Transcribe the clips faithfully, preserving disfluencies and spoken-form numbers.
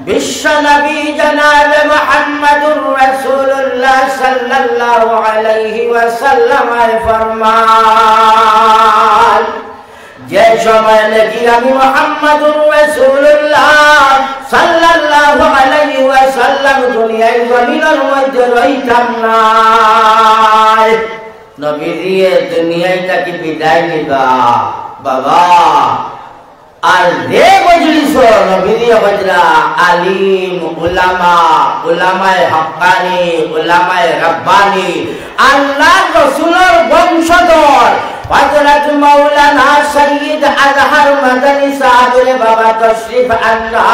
বিশ্বনবী জনাবে মুহাম্মাদুর রাসূলুল্লাহ সাল্লাল্লাহু আলাইহি ওয়াসাল্লামে ফরমান, যে সময় নাকি আমি মুহাম্মাদুর রাসূলুল্লাহ সাল্লাল্লাহু আলাইহি ওয়াসাল্লাম দুনিয়ার জমিনর মধ্যে রইতাম নায়, নবীজিয়ে দুনিয়া থাকি বিদায় নিবা, বাবা, আর যে মজলিসো নবীজিয়ে কইতরা আলিম, উলামা, উলামায়ে হাক্কানি, উলামায়ে রাব্বানি, আল্লাহর রসুলর বংশধর, হযরত মাওলানা সৈয়দ আজহার মাদানী সাহেব রে বাবা তশরিফ আনরা।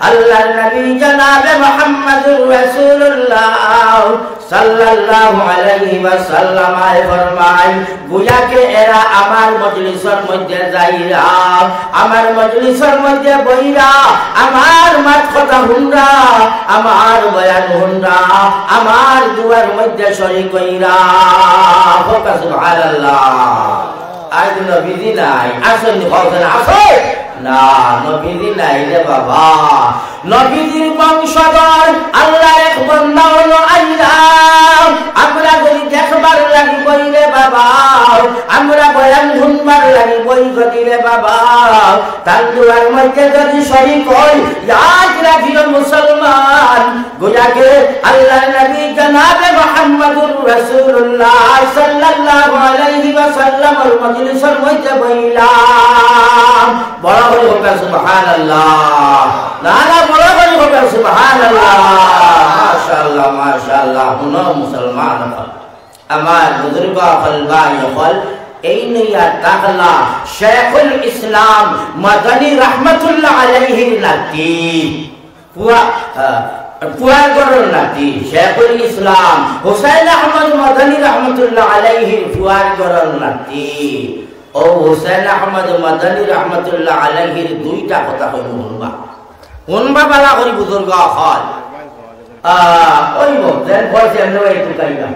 আল্লাহর নবী জনাবে মুহাম্মাদুর রাসূলুল্লাহ সাল্লাল্লাহু আলাইহি ওয়াসাল্লামে ফরমায়, গুয়াকে এরা আমার মজলিসর মধ্যে যাইরা, আমার মজলিসর মধ্যে বইরা, আমার মাত কথা হুনরা, আমার বয়ান হুনরা, আমার দোয়ার মধ্যে শরিক অইরা। কউক্কা সুবহানাল্লাহ। আইজ নবীজি নাই, আছইন নি? কউক্কা আছইন? না, নবীজি নাই রে বাবা। নবীজির বংশধর আল্লাহর এক বান্দা অইলো আইরা, আমরা যদি দেখবার লাগি বই রে বাবা, আমরা বয়ান হুনবার লাগি বই যদি রে বাবা, তার দোয়ার মধ্যে যদি শরিক অই, ইয়াদ রাখিও মুসলমান, গুয়াকে আল্লাহর নবী জনাবে মুহাম্মাদুর রাসূলুল্লাহ সাল্লাল্লাহু আলাইহি ওয়াসাল্লামর মজলিসর মধ্যে বইলাম। বড় করি কউক্কা সুবহানাল্লাহ। না, না, বড় করি কউক্কা সুবহানাল্লাহ। মাশাআল্লাহ, মাশাআল্লাহ। হুনো মুসলমান অকল, আমার বুজুর্গ অকল, ভাই অকল, এইন ইয়া তাকলা শেখুল ইসলাম মাদানী রহমতুল্লাহ আলাইহির নাতি। পুয়া, আহ, পুয়ার ঘরর নাতি, শেখুল ইসলাম হুসাইন আহমদ মাদানী রহমতুল্লাহ আলাইহির পুয়ার ঘরর নাতি। অউ হুসাইন আহমদ মাদানী রহমতুল্লাহ আলাইহির দুইটা কথা কইমু, হুনবা। হুনবা ভালা করি বুজুর্গ অকল। আহ, ওই মো, যেন বলছে এমনি ওই একটু কাইবা।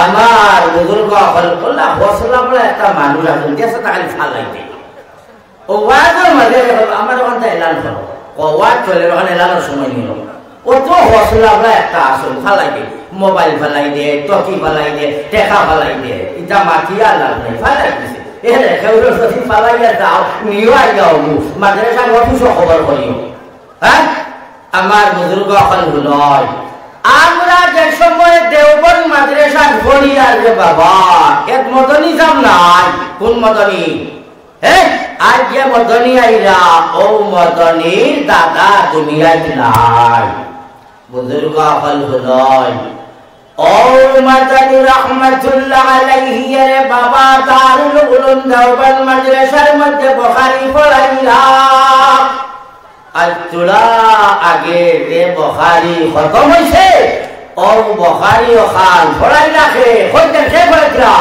আমার বুজুর্গ অকল, অলা হসলা বড়া একটা মানুষ আছে, গেছে তা খালি ফালাই দেয়। ও ওয়াজর মাঝে আমার ওখানটা এলান করো। ও ওয়াজ চলে, ওখানে এলানোর সময় নিল। ও তো হসলা বড়া একটা আছে, ফালাই দেয়। মোবাইল ফালাই দেয়, টকি ফালাই দেয়, টেকা ফালাই দেয়। ইটা মাতিয়া লাভ নাই, ফালাই দিছে। এ রে, কেউ যদি ফালাইয়া যাও, নিও আর যাও, মাদ্রাসা অফিসও খবর করিও। হ্যাঁ? আমার বুজুর্গ অকল হুনইন, আমরা যে সময় দেওবন্দ মাদ্রাসাত পড়িয়ার রে বাবা, এক মদনী সাব নাই, কোন মদনী? হ্যাঁ? আইজ যে মদনী আইরা, অউ মদনীর দাদা দুনিয়াত নাই। বুজুর্গ অকল হুনইন, অউ মাদানী রহমতুল্লাহ আলাইহি রে বাবা, দারুল উলুম দেওবন্দ মাদ্রাসার মধ্যে বুখারী পড়াইরা। আইজ থুড়া আগে যে বুখারী খতম অইছে, অউ বুখারী অখান পড়াইরা কে, কইতে কে পড়াইরা?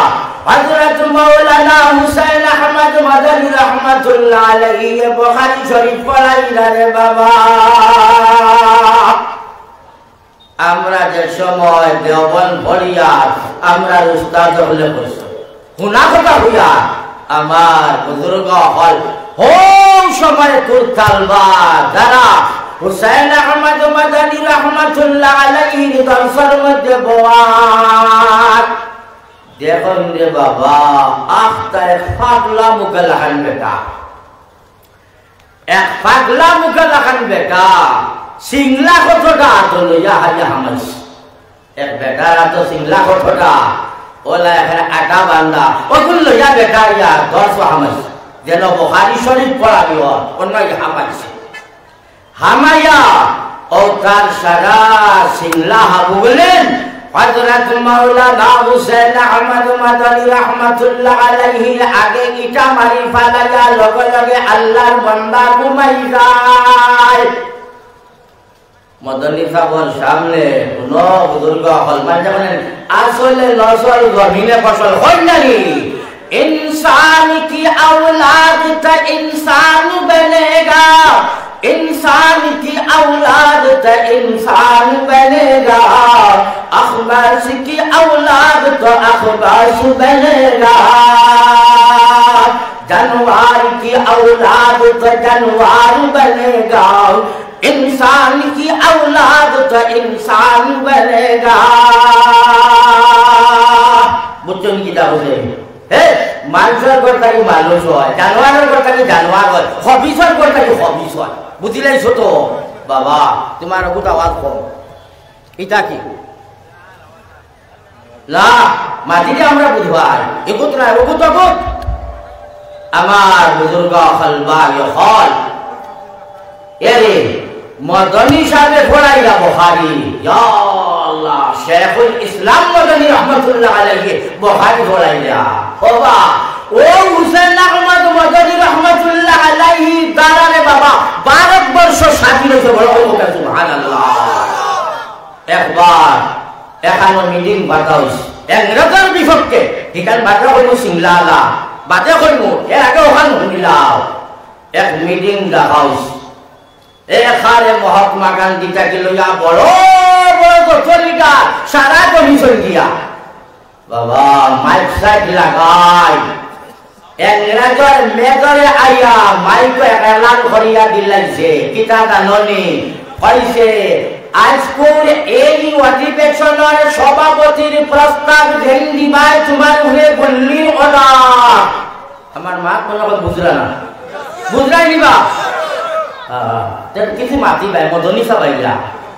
হযরত মাওলানা হুসাইন আহমদ মাদানী রহমতুল্লাহ আলাইহি বুখারী শরীফ পড়াইরা রে বাবা। আমরা যে সময় দেওবন্দ পড়িয়ার, আমরার উস্তাদ অকলে কইছে, হুনা কথা কইয়া, আমার বুজুর্গ অকল, হউ সময় কুরতাল বা যারা হুসাইন আহমদ মাদানী রহমতুল্লাহ আলাইহির দরসর মধ্যে বওয়ার, দেখইন রে বাবা, আখতা এক পাগলা মুখা লাখান বেটা। এক পাগলা মুখা লাখান বেটা, সিংলা কতটা আতো লইয়া হাইয়া হামাইছে। এক বেটার আতো সিংলা কতটা, অলা এখানে আটা বান্দা, অগুন লইয়া বেটা ইয়া দরসো হামাইছে। যেন বুখারী শরীফ পড়াবি অর, অনো ইয়া হামাইছে। হামাইয়া, অউ তার সারা সিংলা হাবু গেলেন, হযরত মাওলানা হুসেন আহমদ মাদানী রহমতুল্লাহ আলাইহির আগে ইটা মারি ফালাইয়া লগে লগে আল্লাহর বান্দা ঘুমাই যায়। মদনী সাবর সামনে কোনো বুজুর্গ অকল মানষে বলেন, আসলে নসল জমিনে ফসল হয় নাই। انسان کی اولاد تو انسان بنے گا، انسان کی اولاد تو انسان بنے گا، اخباث کی اولاد تو اخباث بنے گا، جانور کی اولاد تو جانور بنے گا، انسان انسان کی اولاد تو انسان بنے گا۔ বুঝছইন কিতা বুঝে? হে, মানষর ঘর থাকি মানুষ অয়, জানোয়ারর ঘর থাকি জানোয়ার অয়, খবিসর ঘর থাকি খবিস অয়। বুঝিলাইছো তো? বাবা, তুমার অগুত আওয়াজ কম। ইটা কি? না, মাতিলে আমরা বুঝবায়। এগুত না, ওগুত, ওগুত। আমার বুজুর্গ অকল, ভাই অকল। এরে, মদনী সাবে পড়াইলা বুখারী। ইয়া আল্লাহ, শেখুল ইসলাম মদনী রহমতুল্লাহ আলাইহি বুখারী পড়াইলা। ওবা, ও হুসেন আহমদ মদনী রহমতুল্লাহ আলাইহি দ্বারা রে বাবা, ভারতবর্ষ স্বাধীন অইছে, বড় করি কউক্কা সুবহানাল্লাহ। একবার এখানো মিটিং বাধাউস ইংরেজর বিপক্ষে, ইখান বাদে কইমু সিংলালা, বাদে কইমু, এর আগে অখান হুনিলাও। এক মিটিং ডাকাউস, এখানে মহাত্মা গান্ধী থাকি লইয়া বড় বড় যত লিডার, সারা কমিশন দিয়া বাবা, মাইক সাইক লাগাই। ইংরেজর মেজরে আইয়া মাইকো এক এলান করিয়া দিলাইছে। কিতা জানোনি? কইছে, "আইজকুর এই অধিবেশনর সভাপতির প্রস্তাব যেইন দিবায় তুমার উপরে গুল্লির order।" আমার মাত মনো অয় বুঝরা না। বুঝরায় নি বা? হ্যাঁ, তে কিছু মাতিবায়, মদনী সাব আইলা।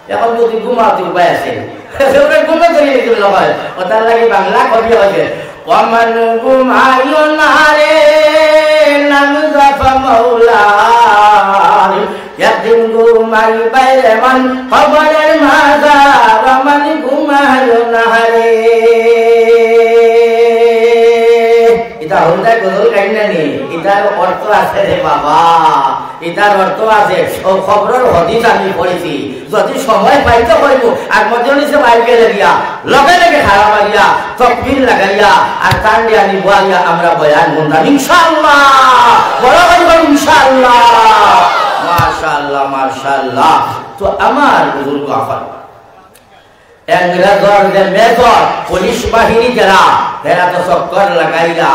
এখন যদি ঘুমাও তে উপায় আছে? ওরে ঘুমে ধরি নিতে হয়। ওটার লাগি বাংলা কবি অইছে, "ওমন ঘুমাইও না রে, নাম জপ মৌলার। একদিন ঘুমাইবায় রে মন, কবরের মাঝার, ওমন ঘুমাইও না রে।" ইটা হুরুতায় গজল গাইন না নি? ইটার অর্থ আছে রে বাবা, ইটার অর্থ আছে। ও খবরর হাদিস আমি পড়ছি, যদি সময় পাইতে কইমু, আর মজলিসে বাইর গেলে গিয়া, লগে লগে খাড়া মারিয়া, তকবির লাগাইয়া, আর কান দিয়া নিবুয়াইয়া আমরা বয়ান হুনতাম, ইনশাআল্লাহ। বড় করি বল, ইনশাআল্লাহ। মাশাআল্লাহ, মাশাআল্লাহ। তো আমার বুজুর্গ অকল, ইংরেজর যে মেজর, পুলিশ বাহিনী যেরা, এরা তো চক্কর লাগাইলা।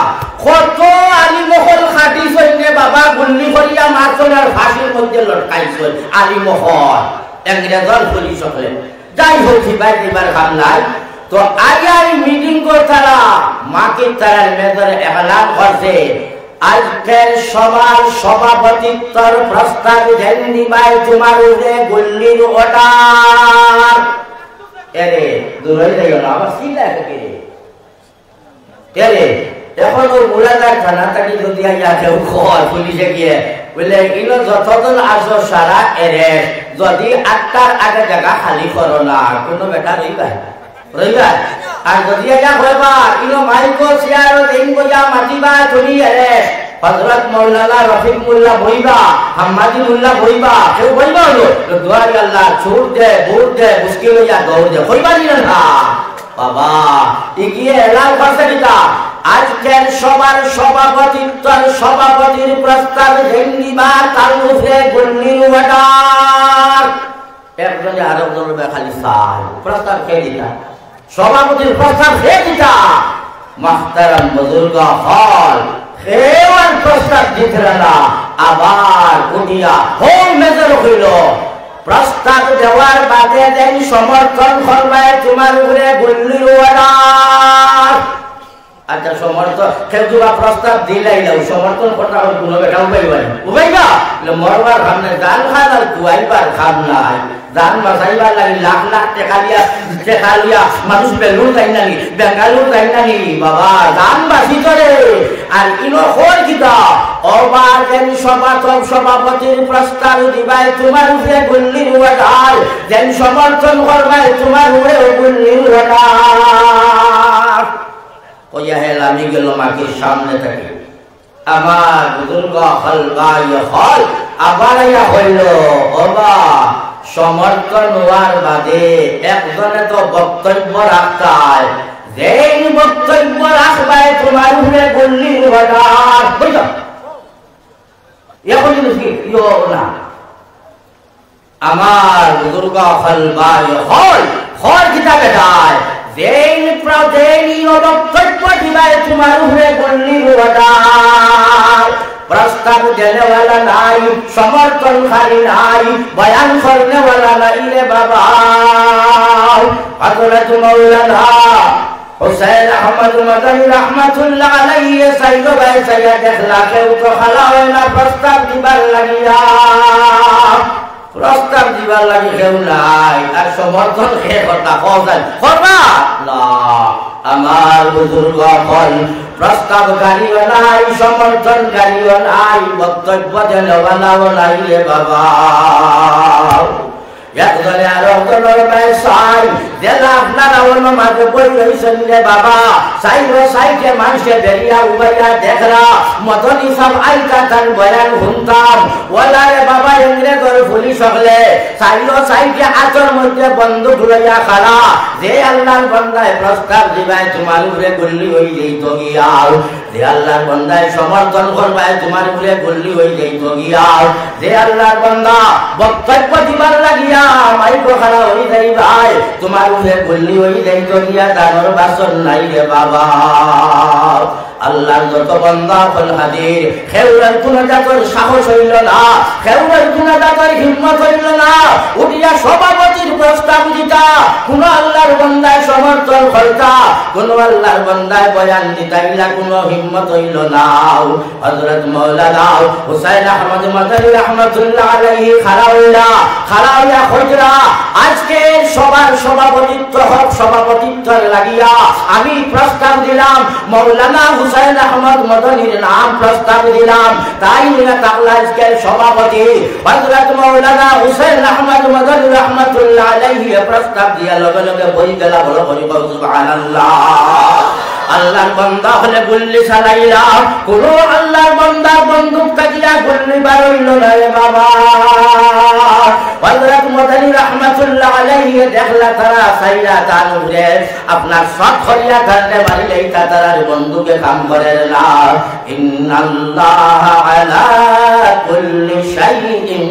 কত আলিম অকল খাটিছইন রে বাবা, গুল্লি করিয়া মারছইন আর ফাঁসির মধ্যে লটকাইছইন। আলিম অকল, ইংরেজর পুলিশ অকলে। যাই হোক, সিপাই দিবার কাম নাই। তো আইয়া এই মিটিং করতারা, মাকির তারার মেজরে এলান করছে, আইজকের সভার সভাপতিত্বর প্রস্তাব যেইন দিবায় তুমার উপরে গুল্লির order। এরে, দূর অই যাইও না, আবার চিল্লায় থাকে রে। এরে, এখন ওই মুরাদার থানা থাকি যদি আইয়া কেউ কয়, পুলিশে গিয়া, বলে, "ইনো যতজন আছো সারা arrest, যদি আটটার আগে জাগা খালি করো না, কুনু বেটা রইবায়?" রইবায়? আর যদি আইয়া কইবা, "ইনো মাইকো চেয়ারো যেইন বইয়া মাতিবায় তুমি arrest, হজরত মৌলানা রফিক মোল্লা বইবা, হাম্মাদি মোল্লা বইবা, কেউ বইবা অইলো?" তো দুয়ারি আল্লাহ, ছুট দে, বুট দে, মুশকিল অইয়া দৌড় দে। কইবা নি না? বাবা, ইগিয়ে এলান করছে কিতা? আইজকের সভার সভাপতিত্বর সভাপতির প্রস্তাব যেইন দিবা, তার উপরে গুল্লির order। একজনে আরকজনর বায় খালি চায়, প্রস্তাব কে দিতা? সভাপতির প্রস্তাব কে দিতা? মুহতারাম বুজুর্গ অকল, কেউ আর প্রস্তাব দিতরা না। আবার উঠিয়া হউ মেজরে কইলো, "প্রস্তাব দেওয়ার বাদে যেইন সমর্থন করবায়, তুমার উপরে গুল্লির order।" আচ্ছা, সমর্থন, কেউ যুদি প্রস্তাব দিলাইলা, সমর্থন করতা অইলে কুনু বেটা উবাইবা নি? উবাইবা? বলে, "মরবার কাম নাই, জান খান আর কুয়াইবার কাম নাই।" জান বাঁচাইবার লাগি লাখ লাখ টেকা দিয়া, টেকা লইয়া মানুষ বেলুর যাইন না নি, বেঙ্গালুর যাইন না নি, বাবা, জান বাঁচিতরে। আর ইনো কর কিতা? ওবা যেইন সভাপতির প্রস্তাব দিবায়, তুমার উপরে গুল্লির order, যেইন সমর্থন করবায়, তুমার উপরে গুল্লির order। কইয়া হে লামি গেল মাকির সামনে থাকি। আমার বুজুর্গ অকল, ভাই অকল, আবার আইয়া কইলো, "ওবা, সমর্থন অওয়ার বাদে একজনে তো বক্তব্য রাখতায়, যেইন বক্তব্য রাখবায় তুমার উপরে গুল্লির order।" বুঝছো? এখন জিনিস কি? ইয়ো না। আমার বুজুর্গ অকল, ভাই অকল, কর কিতা বেটায়, যেইন প্র-, যেইন ইনো বক্তব্য দিবায় তুমার উপরে গুল্লির order। প্রস্তাব দেনেওয়ালা নাই, সমর্থনকারী নাই, বয়ান করনেওয়ালা নাই রে বাবা। হযরত মাওলানা হুসাইন আহমদ মাদানী রহমাতুল্লাহ আলাইহি চাইরো বায় চাইয়া দেখলা, কেউ তো খাড়া অয় না প্রস্তাব দিবার লাগিয়া। প্রস্তাব দিবার লাগি কেউ নাই, আর সমর্থন কে করতা? কও চাইন, করবা? না। আমার বুজুর্গ অকল, প্রস্তাবকারীও নাই, সমর্থনকারীও নাই, বক্তব্য দেনেওয়ালাও নাই রে বাবা। একজনে আরো একজনর বায় চাই, যেলা আপনারা অনো মাঝে বই রইছইন রে বাবা, চাইরো সাইডে মানষে বেড়িয়া উবাইয়া দেখরা, মদনী সাব আইতা তান বয়ান হুনতাম, ওলা রে বাবা, ইংরেজর পুলিশ অকলে চাইরো সাইডে আতর মধ্যে বন্দুক লইয়া খাড়া, যে আল্লাহর বন্দায় প্রস্তাব দিবায় তুমার উপরে গুল্লি অই যাইতো গিয়া, যে আল্লাহর বন্দায় সমর্থন করবায় তুমার উপরে গুল্লি অই যাইতো গিয়া, যে আল্লাহর বন্দা বক্তব্য দিবার লাগিয়া মাইকো খাড়া অই যাইবায়, তুমার উপরে গুল্লি অই যাইতো গিয়া, জানর বাচন নাই রে বাবা। আল্লাহর যত বন্দা অকল হাজির, কেউরর কুনু জাতর সাহস অইলো না, কেউরর কুনু জাতর হিম্মত অইলো না, উঠিয়া সভাপতির প্রস্তাব দিতা, কুনু আল্লাহর বন্দায় সমর্থন করতা, কুনু আল্লাহর বন্দায় বয়ান দিতা, ইলা কুনু হিম্মত অইলো না। হযরত মাওলানা হুসাইন আহমদ মাদানী রহমাতুল্লাহ আলাইহি খাড়া অইলা, খাড়া অইয়া কইরা, আজকের সভার সভাপতিত্ব হক, সভাপতিত্বর লাগিয়া আমি প্রস্তাব দিলাম, মাওলানা হুসাইন আহমদ মাদানীর নাম প্রস্তাব দিলাম। তাইন অইয়া থাকলা আজকের সভাপতি। হযরত মাওলানা হুসাইন আহমদ মাদানী রহমাতুল্লাহ আলাইহি প্রস্তাব দিয়া লগে লগে বই গেলা, বড় করি কও সুবহানাল্লাহ। আল্লাহর বন্দা অকলে গুল্লি চালাইলা, কুনু আল্লাহর বন্দার বন্দুক থাকিয়া গুল্লি বার অইলো না রে বাবা। হযরত মাদানী রহমাতুল্লাহ আলাইহি দেখলা তারা চাইরা তান উপরে, আপনার শট করিয়া তানরে মারিলাইতা, তারার বন্দুকে কাম করের না। ইন্নাল্লাহা আলা কুল্লি শাইইন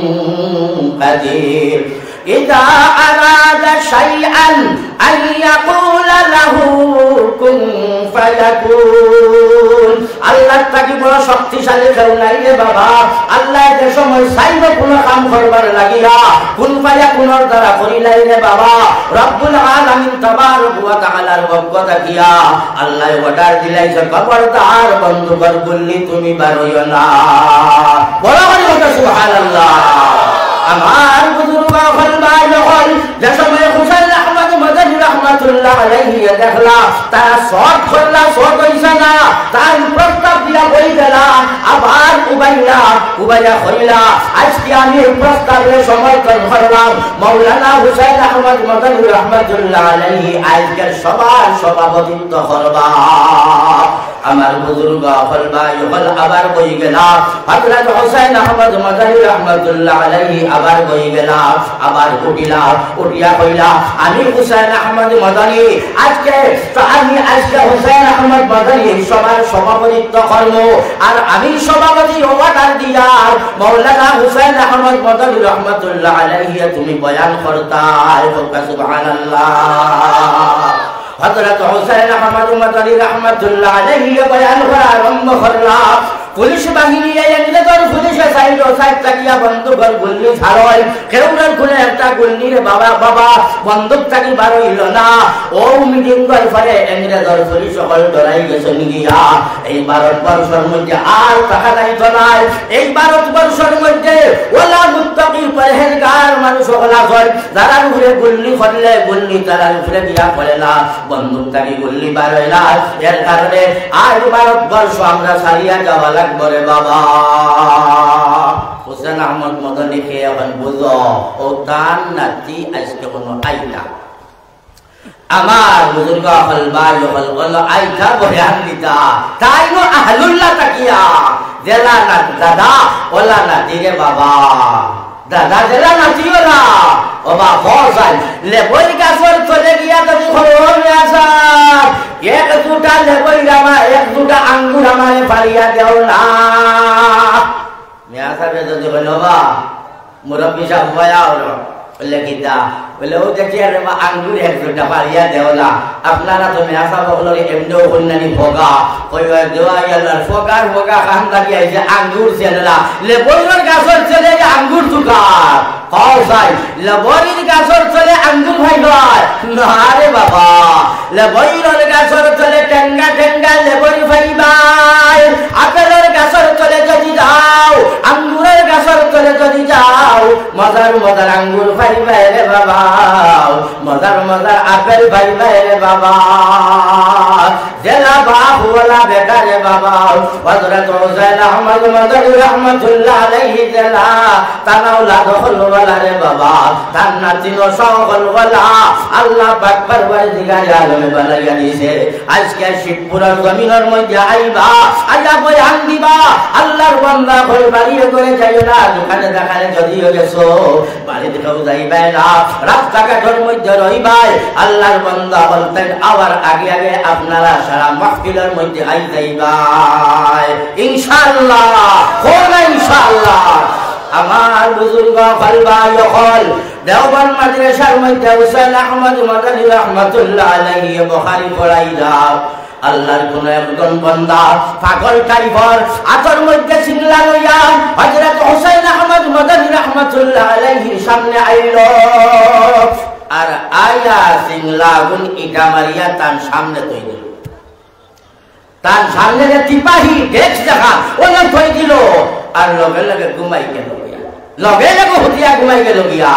কাদির। ইযা আরাদা শাইআন আন ইয়াকুলা লাহু কুন ফায়াকুন। আল্লাহর থাকি বড় শক্তিশালী কেউ নাই রে বাবা। আল্লায় যে সময় চাইবো কুনু কাম করবার লাগিয়া, কুন ফায়াকুনর দ্বারা করিলাই রে বাবা। রব্বুল আলামিন তাবারক ওয়া তাআলার পক্ষ থাকিয়া আল্লায় অর্ডার দিলাইছে, খবরদার বন্দুকর গুল্লি তুমি বারইও না। বড় করি কও সুবহানাল্লাহ। আমার বুজুর্গ অকল, ভাই অকল, যে সময় হুসাইন আহমদ মাদানী রহমাতুল্লাহ আলাইহি দেখলা, তারা শট করলা, শট অইছে না, তাইন প্রস্তাব দিয়া বই গেলা, আবার উবাইলা, উবাইয়া কইলা, আজকে আমি এই প্রস্তাবরে সমর্থন করলাম, মাওলানা হুসাইন আহমদ মাদানী রহমাতুল্লাহ আলাইহি আজকের সভার সভাপতিত্ব করবা। আমার বুজুর্গ অকল, ভাই অকল, আবার বই গেলা। হযরত হুসাইন আহমদ মাদানী রহমাতুল্লাহ আলাইহি আবার বই গেলা, আবার উঠিলা, উঠিয়া কইলা, আমি হুসাইন আহমদ মাদানী, আজকে তো আমি আজকে হুসাইন আহমদ মাদানী এই সভার সভাপতিত্ব করমু, আর আমি সভাপতি অর্ডার দিয়ার মাওলানা হুসাইন আহমদ মাদানী রহমাতুল্লাহ আলাইহি তুমি বয়ান করতায়। কও সুবহানাল্লাহ। হযরত হুসাইন আহমদ মাদানী রহমাতুল্লাহ আলাইহি বয়ান করা আরম্ভ করলা। পুলিশ বাহিনীয়ে, ইংরেজর পুলিশে সাইডো সাইড থাকিয়া বন্দুকর গুল্লি ছাড়য়, কেউরর কুনু একটা গুল্লি রে বাবা, বাবা, বন্দুক থাকি বারইলো না। অউ মিটিংর পরে ইংরেজর পুলিশ অকল ডরাই গেছইন গিয়া। এই ভারতবর্ষর মধ্যে আর থাকা যাইতো নায়। এই ভারতবর্ষর মধ্যে ওলা মুত্তাকি পরহেজগার মানুষ অকল আছইন, যারার উপরে গুল্লি করলে গুল্লি তারার উপরে গিয়া পড়ে না, বন্দুক থাকি গুল্লি বারয় না। এর কারণে আজ ভারতবর্ষ আমরা ছাড়িয়া যাওয়া লাগবো রে বাবা। হুসেন আহমদ মদনীকে অখন বুঝো, অউ তান নাতি আজকে কুনু আইতা। আমার বুজুর্গ অকল, ভাই অকল, অলা আইতা বয়ান দিতা, তাইনও আহলুল্লাহ থাকিয়া, যেলা না দাদা, অলা নাতি রে বাবা। দাদা যেলা নাতি অলা, ও বাবা, যাই, লেবই গাছর তলে গিয়া যদি খবর নিয়া যান, এক দুটা লেবই রামা, এক দুটা আঙ্গুর আমারে পারিয়া দেও না। মিয়া সাবে যদি কইন, "বা, মুরব্বি সাব, বয়া অইলো।" বলে, "কিতা?" বলে, "ও দেখি আরে বা আঙ্গুর এক দুইটা পারিয়া দেওলা।" আপনারা তো মেয়াসাব অকলরে এমনেও কইন না নি ফগা। কইবা, "দেওয়া ইয়াল্লার ফগার ফগা খান লাগি আইছে আঙ্গুর ছেলেরা।" লেবইর গাছর ছেলে যে আঙ্গুর তুকার। কও চাই, লেবইর গাছর ছেলে আঙ্গুর খাইবায়? না রে বাবা। লেবইর গাছর ছেলে টেঙ্গা টেঙ্গা লেবই পাইবায়। আপেলর গাছর তলে যদি যাও, আঙ্গুরর গাছর তলে যদি যাও, মজার মজার আঙ্গুর পাইবায় রে বাবা, মজার মজার আপেল পাইবায় রে বাবা। যেলা বাপ ওলা বেটা রে বাবা, হযরত হুসাইন আহমদ মাদানী রহমাতুল্লাহ আলাইহি যেলা, তান আওলাদ অকল ওলা রে বাবা, তান নাতিন অকল ওলা, আল্লাহ পাক পরওয়ারদিগারে আলমে বানাইয়া দিছে। আজকে শিবপুরর জমিনর মধ্যে আইবা, আইয়া বয়ান দিবা, আল্লাহর বান্দা অকল বাড়ির ঘরে যাইও না, দোকানে দেখানে যদিও গেছো, বাড়িত কেউ যাইবায় না, রাস্তাঘাটর মধ্যে রইবায়। আল্লাহর বান্দা অকল তাইন আওয়ার আগে আগে আপনারা সারা মাহফিলর মধ্যে আই যাইবায়। ইনশাআল্লাহ, কও না ইনশাআল্লাহ। আমার বুজুর্গ অকল, ভাই অকল, দেওবন্দ মাদ্রাসার মধ্যে হুসাইন আহমদ মাদানী রহমাতুল্লাহ আলাইহি বুখারী পড়াইরা। আল্লাহর কোন একজন বান্দা পাগল টাইপর আতর মধ্যে সিংলা লইয়া হযরত হুসাইন আহমদ মাদানী রহমাতুল্লাহ আলাইহির সামনে আইলো। আর আইয়া সিংলাগুন ইটা মারিয়া তান সামনে থই দিল। তান সামনে যে তিপাহি ডেস্ক দেখা, ওলা থই দিল। আর লগে লগে ঘুমাই গেল গিয়া। লগে লগে হুতিয়া ঘুমাই গেল গিয়া।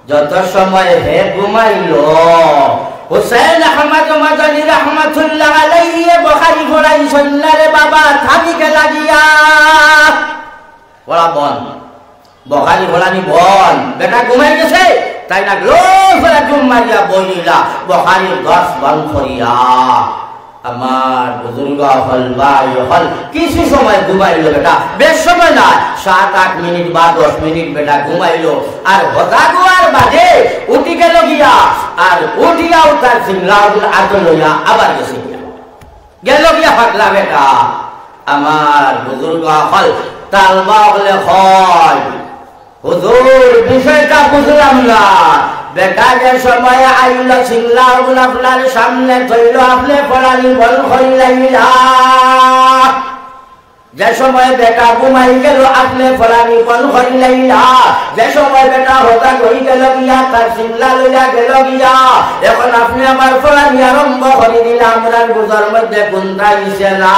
যত সময় হে ঘুমাইল, হুসেন আহমদ মাদানী রহমাতুল্লাহ আলাইহি বুখারী পড়াইছইন না রে বাবা, থামি গেলা গিয়া। পড়া বন্ধ, বুখারী পড়ানি বন্ধ। বেটা ঘুমাই গেছে, তাইন আগলো ফেরা জুম মারিয়া বইলা, বুখারীর দর্স বন্ধ করিয়া। আমার বুজুর্গ অকল, ভাই অকল, কিছু সময় ঘুমাইল বেটা, বেশ সময় না, সাত আট মিনিট বা দশ মিনিট বেটা ঘুমাইল। আর হজাগ অওয়ার বাদে উঠি গেল গিয়া, আর উঠিয়াও তার সিংলাগুন আতো লইয়া আবার গেছে গিয়া। গেল গিয়া পাগলা বেটা। আমার বুজুর্গ অকল, তালবা অকলে কয়, "হুজুর, বিষয়টা বুঝলাম না। বেটা যে সময় আইল, সিংলাগুন আপনার সামনে থইল, আপনে পড়ানি বন্ধ করিলাইলা। যে সময় বেটা ঘুমাই গেল, আপনে পড়ানি বন্ধ করিলাইলা। যে সময় বেটা হজাগ অই গেল গিয়া, তার সিংলা লইয়া গেল গিয়া, এখন আপনে আবার পড়ানি আরম্ভ করি দিলা, আমরার বুঝর মধ্যে কুন্তা আইছে না।"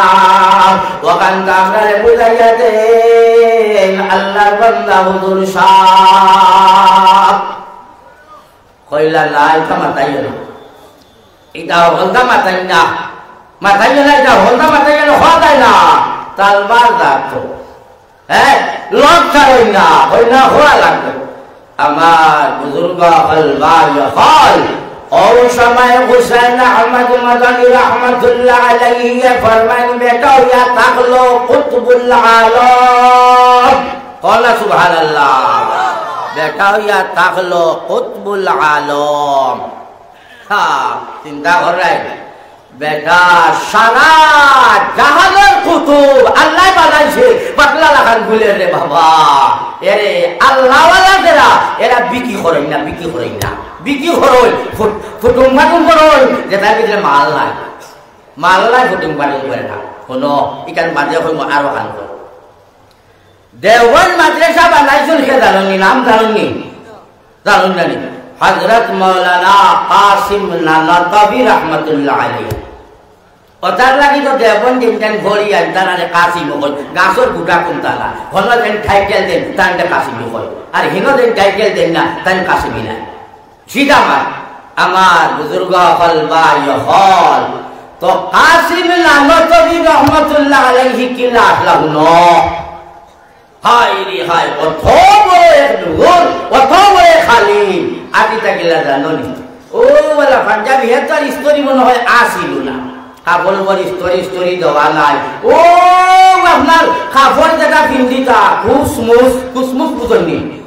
অখানটা আমরারে বুঝাইয়া দেইন, আল্লাহর বান্দা হুজুর সাব। কইলা, "না, ইটা মাতাইও না, ইটা হকলতা মাতাইও না, মাতাইও না, ইটা হকলতা মাতাইও না, কওয়া যায় না।" তালবার দাগ তো, হ্যাঁ, লগ ছাড়ই না, কই না, কওয়া লাগবো। আমার বুজুর্গ অকল, ভাই অকল, অউ সময় হুসেন আহমদ মাদানী রহমাতুল্লাহ আলাইহি ফরমাইন, বেটা অইয়া থাকলো কুতবুল আলম। কও না সুবহানাল্লাহ। বেটা অইয়া থাকলো কুতবুল আলম। হ্যাঁ, চিন্তা কররায়। বেটা সারা জাহানর কুতুব আল্লায় বানাইছে, পাতলা লাখান ফুলের রে বাবা। এরে আল্লাহওয়ালা যেরা, এরা বিক্রি করইন না, বিক্রি করইন না, বিক্রি করইন, ফুট-, ফুটুম ফাটুম করইন, যেটার ভিতরে মাল নাই, মাল নাই, ফুটুম ফাটুম করে না। হুনো, ইখান বাদে কইমু আরো খান কই। দেওবন্দ মাদ্রাসা বানাইছইন কে জানইন নি? নাম জানইন নি? জানইন না নি? হযরত মাওলানা কাসিম নানতবী রহমাতুল্লাহ আলাইহি। অতার লাগি তো দেওবন্দ দিন টাইম ঘড়ি আনতা না রে কাসিম কই, গাছর গুটা কুনতা না। হনো যেন টাইটেল দেইন, তানরে কাসিম কই। আর হিনো যেন টাইটেল দেইন না, তান কাসিম নায়। সিধা মাত, আমার বুজুর্গ অকল, ভাই অকল, তো কাসিম নানতবী রহমাতুল্লাহ আলাইহি কিলা আছলা হুনো। হায় রে হায়, অত বড় এক নূর, অত বড় এক আলিম, আকিতা কিলা জানো নি? ও বালা পাঞ্জাবি, হে তার ইস্তরি মনে হয় আছিল না। কাপড় উপর ইস্তরি, ইস্তরি দেওয়া নাই। ও আপনার কাপড় যেটা পিন্দিতা, কুসমুস, কুসমুস বুঝইন নি?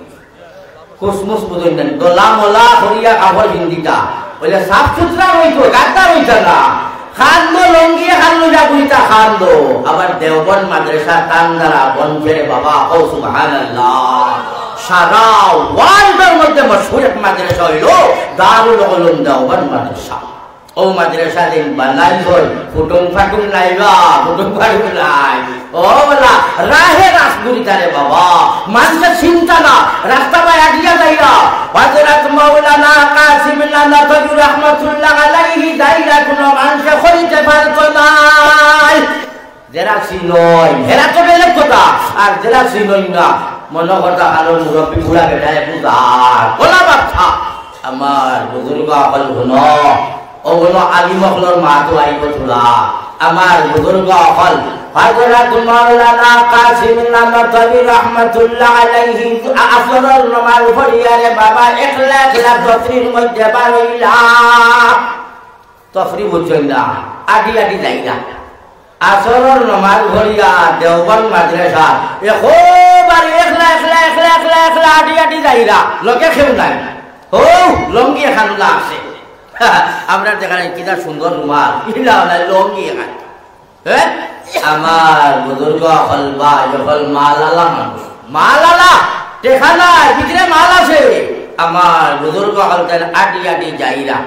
কুসমুস বুঝইন নি? দলা মলা করিয়া কাপড় পিন্দিতা। অইলে সাফ সুতরা রইতো, গাদ্দা রইতা না। খান্দো লঙ্গিয়ে খান্দো যা বুঝিতা খান্দো। আবার দেওবন্দ মাদ্রাসা তান দ্বারা বনছে রে বাবা, কও সুবহানাল্লাহ। সারা ওয়ার্ল্ডর মধ্যে মশহুর এক মাদ্রাসা দারুল উলুম দেওবন্দ মাদ্রাসা। ও মাদ্রাসা দিন বানাই হই, ফুটুম ফাটুম নাই বা, ফুটুম ফাটুম নাই। ও বালা, রাহে রাস গুরিতারে বাবা, মানষে চিনতা না, রাস্তা বায় আটিয়া যাইরা। হযরত মাওলানা কাসিম নানতবী রহমাতুল্লাহ আলাইহি যাইরা কুনু মানষে কইতে পারতো নায়। যেরা চিনইন, হেরা তো বেলেগ কথা, আর যেরা চিনইন না, মনো করতা কারো মুরব্বি বুড়া বেটায় বুঝার। ওলা বাচ্চা, আমার বুজুর্গ অকল হুনো, অউ হুনো আলিম অকলর মাত আইবো থুড়া। আমার বুজুর্গ অকল, হযরত মাওলানা কাসিম নানতবী রহমাতুল্লাহ আলাইহি আ-, আসরর নমাজ পড়িয়া রে বাবা, একলা একলা তফরির মধ্যে বারইলা। তফরি বুঝছইন না, আটি আটি যাইরা। আসরর নমাজ পড়িয়া দেওবন্দ মাদ্রাসা, একেবারে একলা, একলা, একলা, একলা, একলা আটি আটি যাইরা, লগে কেউ নাই। হউ, লুঙ্গি এখান আছে। আমরা দেখাই কিতা সুন্দর রুমাল, ইলা ওলা লুঙ্গি এখান। হ্যাঁ? আমার বুজুর্গ অকল বা, অকল মালালা মানুষ। মালালা, টেকা নাই, ভিতরে মাল আছে। আমার বুজুর্গ অকল তাইন আটি আটি যাইরা।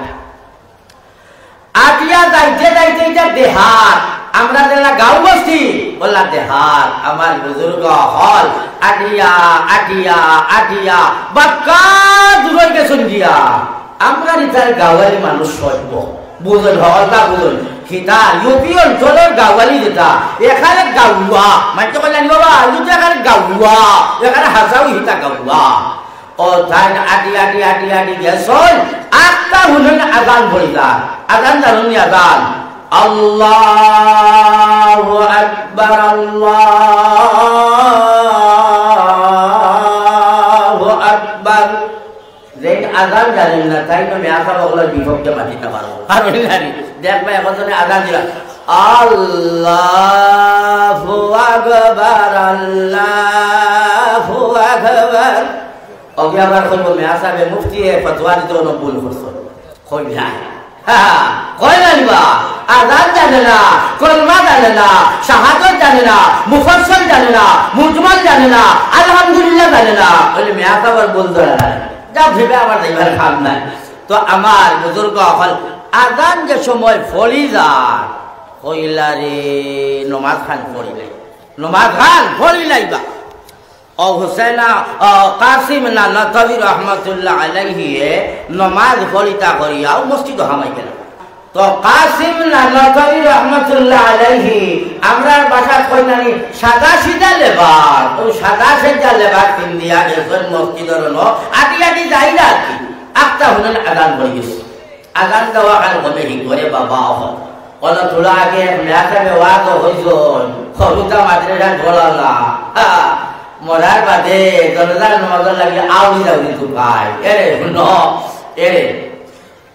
আটিয়া যাইতে যাইতে ইটা দেহাত, আমরা যেলা গাঁও বস্তি, ওলা দেহাত, আমার বুজুর্গ অকল আটিয়া, আটিয়া, আটিয়া, বাক্কা দূর অই গেছইন গিয়া। আমরা ইতার গাঁওয়ালি মানুষ সইব, বুঝইন, হকলতা বুঝইন। কিতা, ইউপি অঞ্চলর গাঁওয়ালি যেটা, এখানে গাঁওয়া, মানষে কইলা নি বাবা, ইটা এখানে গাঁওয়া, এখানে হাসাও হিতা গাঁওয়া। ও তাইন আটি, আটি, আটি, আটি গেছইন, আখতা হুনইন আজান পড়িতা। আজান জানইন নি আজান? আল্লাহু আকবার, আল্লাহু আকবার। যেইন আজান জানইন না, তাইন মেয়াসাব অকলর বিপক্ষে মাতিতা পারো। পারো নি? দেখবা, একজনে আজান দিলা, আল্লাহু আকবার, আল্লাহু আকবার। অগে আবার কইবো, মেয়াসাবে মুফতিয়ে ফতোয়া দিতে অনো ভুল করছো। কইলা। হ্যাঁ, কইলা নি বা? আজান জানে না, কলমা জানে না, শাহাদত জানে না, মুফাসসাল জানে না, মুজমাল জানে না, আলহামদুলিল্লাহ জানে না। অইলে মেয়াসাবর ভুল ধরা না। যা ভেবে আমার যাইবার কাম নাই। তো আমার বুজুর্গ অকল আজান যে সময় পড়ি যায়, কইলা রে, নমাজ খান পড়িলাই, নমাজ খান পড়িলাইবা। ও হুসেনা, ও কাসিম নানতবী রহমতুল্লাহ আলাইহি এ নমাজ পড়িতা করিয়াও মসজিদো হামাই গেলা। তো কাসিম নানতবী রহমতুল্লাহ আলাইহি, আমরার ভাষাত কইন নি সাদা সিধা লেবাস, অউ সাদা সিধা লেবাস পিন্দিয়া গেছইন মসজিদর অনো, আটি আটি যাইরা আর কি। আখতা হুনইন আজান পড়ি গেছে। আজান দেওয়া খান কমে হি করে বাবা অকল। অনো থুড়া আগে এক মেয়াসাবে ওয়াজ কইছইন, হুরুতা মাদ্রাসাত পড়ালা। হা, মরার বাদে জানাজার নমাজর লাগি আউরি যাউরি তুকাই। এরে, হুনো, এরে।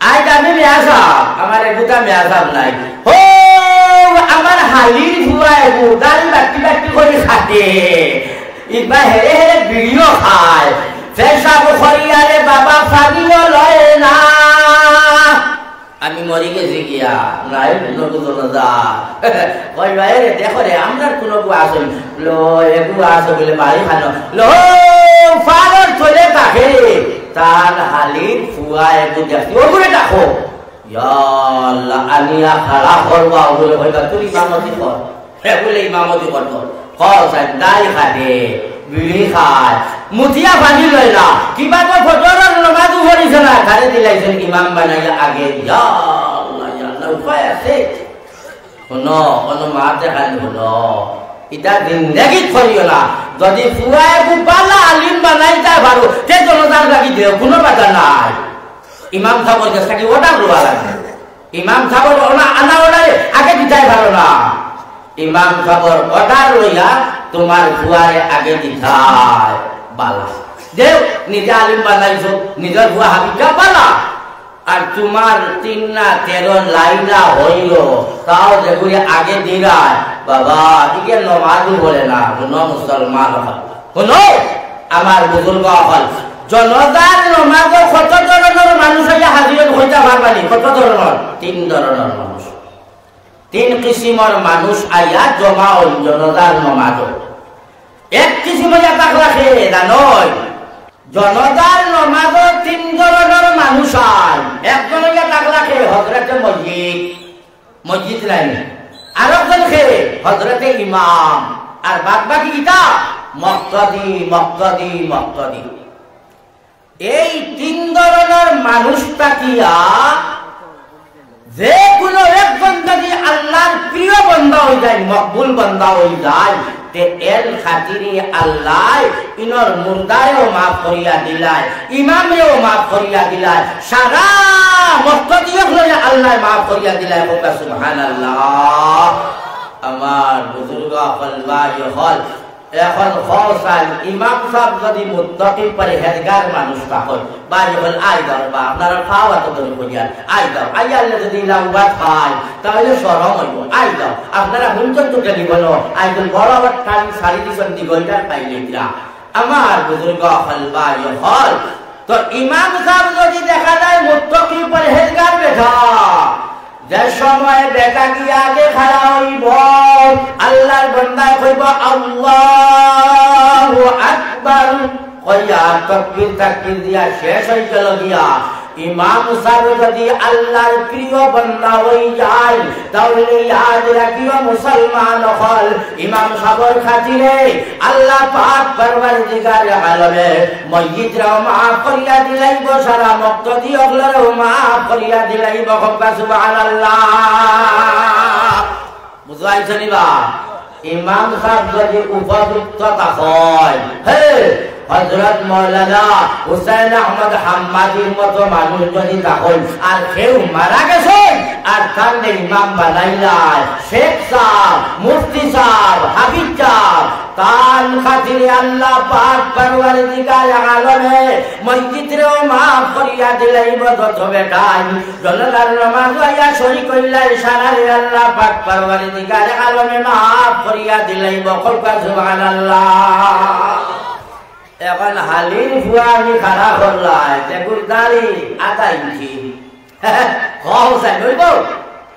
আইজ আমি মেয়াসাব, আমার এগুতা মেয়াসাব নাই। ও, আমার হালির ফুয়া এগু, দাড়ি বাটি বাটি করি খাটে। ইবা হেরে হেরে বিড়িও খায়। পেশাব করিয়া রে বাবা পানিও লয় না। আমি মরি গেছি গিয়া, নাই নবু জানাজা। কই ভাই রে, দেখো রে, আমরার কুনু গু আছে? লো, এগু আছে বলে বাড়ি খানো। লো, ফালর চলে থাকে রে। তার হালির ফুয়া এগু দেখছি, ওগুরে ডাকো। ইয়া আল্লাহ, আনিয়া খাড়া করবা, ওগুরে কইবা, তুই ইমামতি কর। হে বুলে ইমামতি করতো। কও চাই, দাড়ি খাটে, বিড়ি খায়, মুতিয়া পানি লয় না। কিবা তো ফজরর নমাজও পড়িছে না, তারে দিলাইছইন ইমাম বানাইয়া আগে। ইয়া আল্লাহ, ইয়া আল্লাহ, উপায় আছে? হুনো, অনো মাতে খালি হুনো। ইটা জিন্দেগিত করিও না। যদি ফুয়া এগু বালা আলিম বানাইতা পারো, তে জানাজার লাগি দেও, কুনু বাধা নাই। ইমাম সাবর গেছ থাকি order লওয়া লাগে। ইমাম সাবর অনা, আনা order আগে দিতায় পারো না। ইমাম সাবর order লইয়া তুমার ফুয়ারে আগে দিতায় বালা। দেও, নিজে আলিম বানাইছো, নিজর ফুয়া হাবিকা বালা। আর তুমার তিন না তেরো লাইলা অইলো, তাও যেগুলি আগে দিরায়, বাবা, ইগে নমাজও পড়ে না, হুনো মুসলমান অকল। হুনো, আমার বুজুর্গ অকল, জানাজার নমাজো কত ধরনর মানুষ আইয়া হাজির অইন কইতা পারবা নি? কত ধরনর? তিন ধরনর মানুষ। তিন কিসিমর মানুষ আইয়া জমা অইন জানাজার নমাজো। এক কিসিম অইয়া থাকলা কে জানোই? জানাজার নমাজো তিন ধরনর মানুষ আয়। হযরতে ইমাম, আর বাদ বাকি কিতা? মুক্তাদি, মুক্তাদি, মুক্তাদি। এই তিন ধরনর মানুষ থাকিয়া যে কুনু একজন যুদি আল্লার প্রিয় বান্দা অইযায়, মকবুল বান্দা অইযায়, তে এর খাতিরে আল্লায় ইনর মুর্দারেও মাফ করিয়া দিলায়, ইমামরেও মাফ করিয়া দিলায়, সারা মুক্তাদি অকলরে আল্লায় মাফ করিয়া দিলায়। কউক্কা সুবহানাল্লাহ। আমার বুজুর্গ অকল, ভাই অকল, অখন কও চাইন, ইমাম সাব যুদি মুত্তাকি পরহেজগার মানুষ থাকইন, ভাই অকল, আই যাও বা, আপনারার পাও আতো ধরি কইয়ার, আই যাও, আইয়ারলে যুদি ইলা উবাদ পাইন, তাইলে শরম অইবো, আই যাও, আপনারা হুনছইন তো টেলিফোনো, আইজকাল বড় বড় টাইম সারি দিছইন, দি ঘন্টার পাইলে ইলা। আমার বুজুর্গ অকল, ভাই অকল, তো ইমাম সাব যুদি দেখা যায় মুত্তাকি পরহেজগার বেটা, যে সময় বেটা গিয়া আগে খাড়া অইবো, আল্লার বান্দায় কইবো, "আল্লাহু আকবার।" কইয়া তকবির তাকবির দিয়া শেষ অইগেলো গিয়া। ইমাম সাব যুদি আল্লার প্রিয় বান্দা অইযায়, তাইলে ইয়াদ রাখিও মুসলমান অকল, ইমাম সাবর খাতিরে আল্লা পাক পরওয়ারদিগারে আলমে মইয়িতরেও মাফ করিয়া দিলাইবো, সারা মুক্তাদি অকলরেও মাফ করিয়া দিলাইবো। কউক্কা সুবহানাল্লাহ। বুঝাইছে নি বা? ইমাম সাব যুদি উপযুক্ত থাকইন, হে, হযরত মাওলানা হুসেন আহমদ হাম্মাদির মতো মানুষ যুদি থাকইন, আর কেউ মারা গেছইন, আর তানরে ইমাম বানাইলায়, শেখ সাব, মুফতি সাব, হাফিজ সাব, তান খাতিরে আল্লা পাক পরওয়ারদিগারে আলমে মইয়িতরেও মাফ করিয়া দিলাইবো। যত বেটাইন জানাজার নামাজো আইয়া শরিক অইলায়, সারারে আল্লা পাক পরওয়ারদিগারে আলমে মাফ করিয়া দিলাইবো। কউক্কা সুবহানাল্লাহ। অখন হালির ফুয়া আমি খাড়া করলায়, যেগুর দাড়ি আধা ইঞ্চি। কও চাইন, অইবো?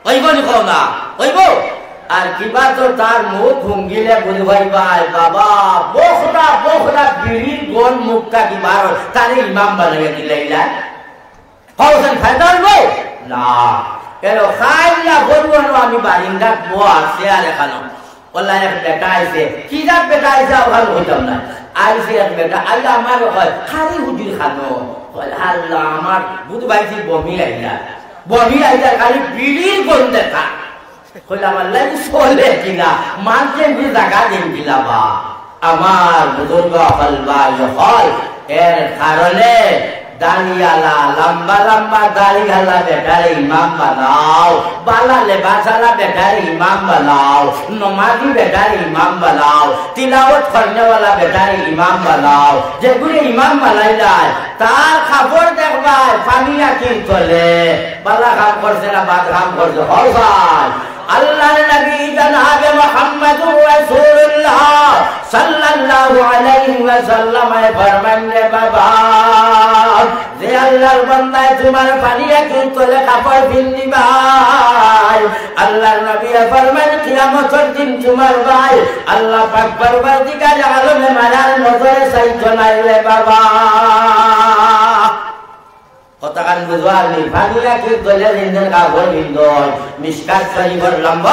অইবো নি কও না? অইবো? আর কিবা তো তার মুখ হুঙ্গিলে বুঝবায় বাবা, বখরা বখরা বিড়ির গন্ধ মুখ থাকি বার অয়, তারে ইমাম বানাইয়া দিলাইলা। কও চাইন ফায়দা অইবো? না। এর খাইলা বলবো না, আমি বারিন্দাত বওয়া আছে আর এখানো। অলা এক বেটা আইছে, কি জাত বেটা আইছে, অখান কইতাম না। আইছে এক বেটা, আইয়া আমারে কয়, "কারি হুজুর খানো?" কয়, "আল্লা, আমার বুঝবাইছি বমি আইলা, বমি আইলা, খালি বিড়ির গন্ধে খা।" কইলাম, "আল্লা, ই চলে কিলা? মানষে এমনে জাগা দেইন কিলা বা?" আমার বুজুর্গ অকল, ভাই অকল, এর কারণে দাড়িআলা, লম্বা লম্বা দাড়িআলা বেটারে ইমাম বানাও, বালা লেবাসআলা বেটারে ইমাম বানাও, নমাজি বেটারে ইমাম বানাও, তিলাওয়াত করনেওয়ালা বেটারে ইমাম বানাও। যেগুরে ইমাম বানাইলায়, তার কাপড় দেখবায় পানি আকির তলে। বালা কাম করছে না বাদ কাম করছে? কও চাইন। আল্লার নবী জনাবে মুহাম্মদুর রাসূলুল্লাহ সাল্লাল্লাহু আলাইহি ওয়াসাল্লামে ফরমাইন, রে বাবা, যে আল্লার বান্দায় তুমার পানি আকির তলে কাপড় পিন্দিবায়, আল্লার নবীয়ে ফরমাইন, কিয়ামতর দিন তুমার বায় আল্লা পাক পরওয়ারদিগারে আলমে মায়ার নজরে চাইতো নায় রে বাবা। কথাখান বুঝো আর নি? পানি আকির তলে যেইন কাপড় পিন্দইন, মিশকাত শরিফর লম্বা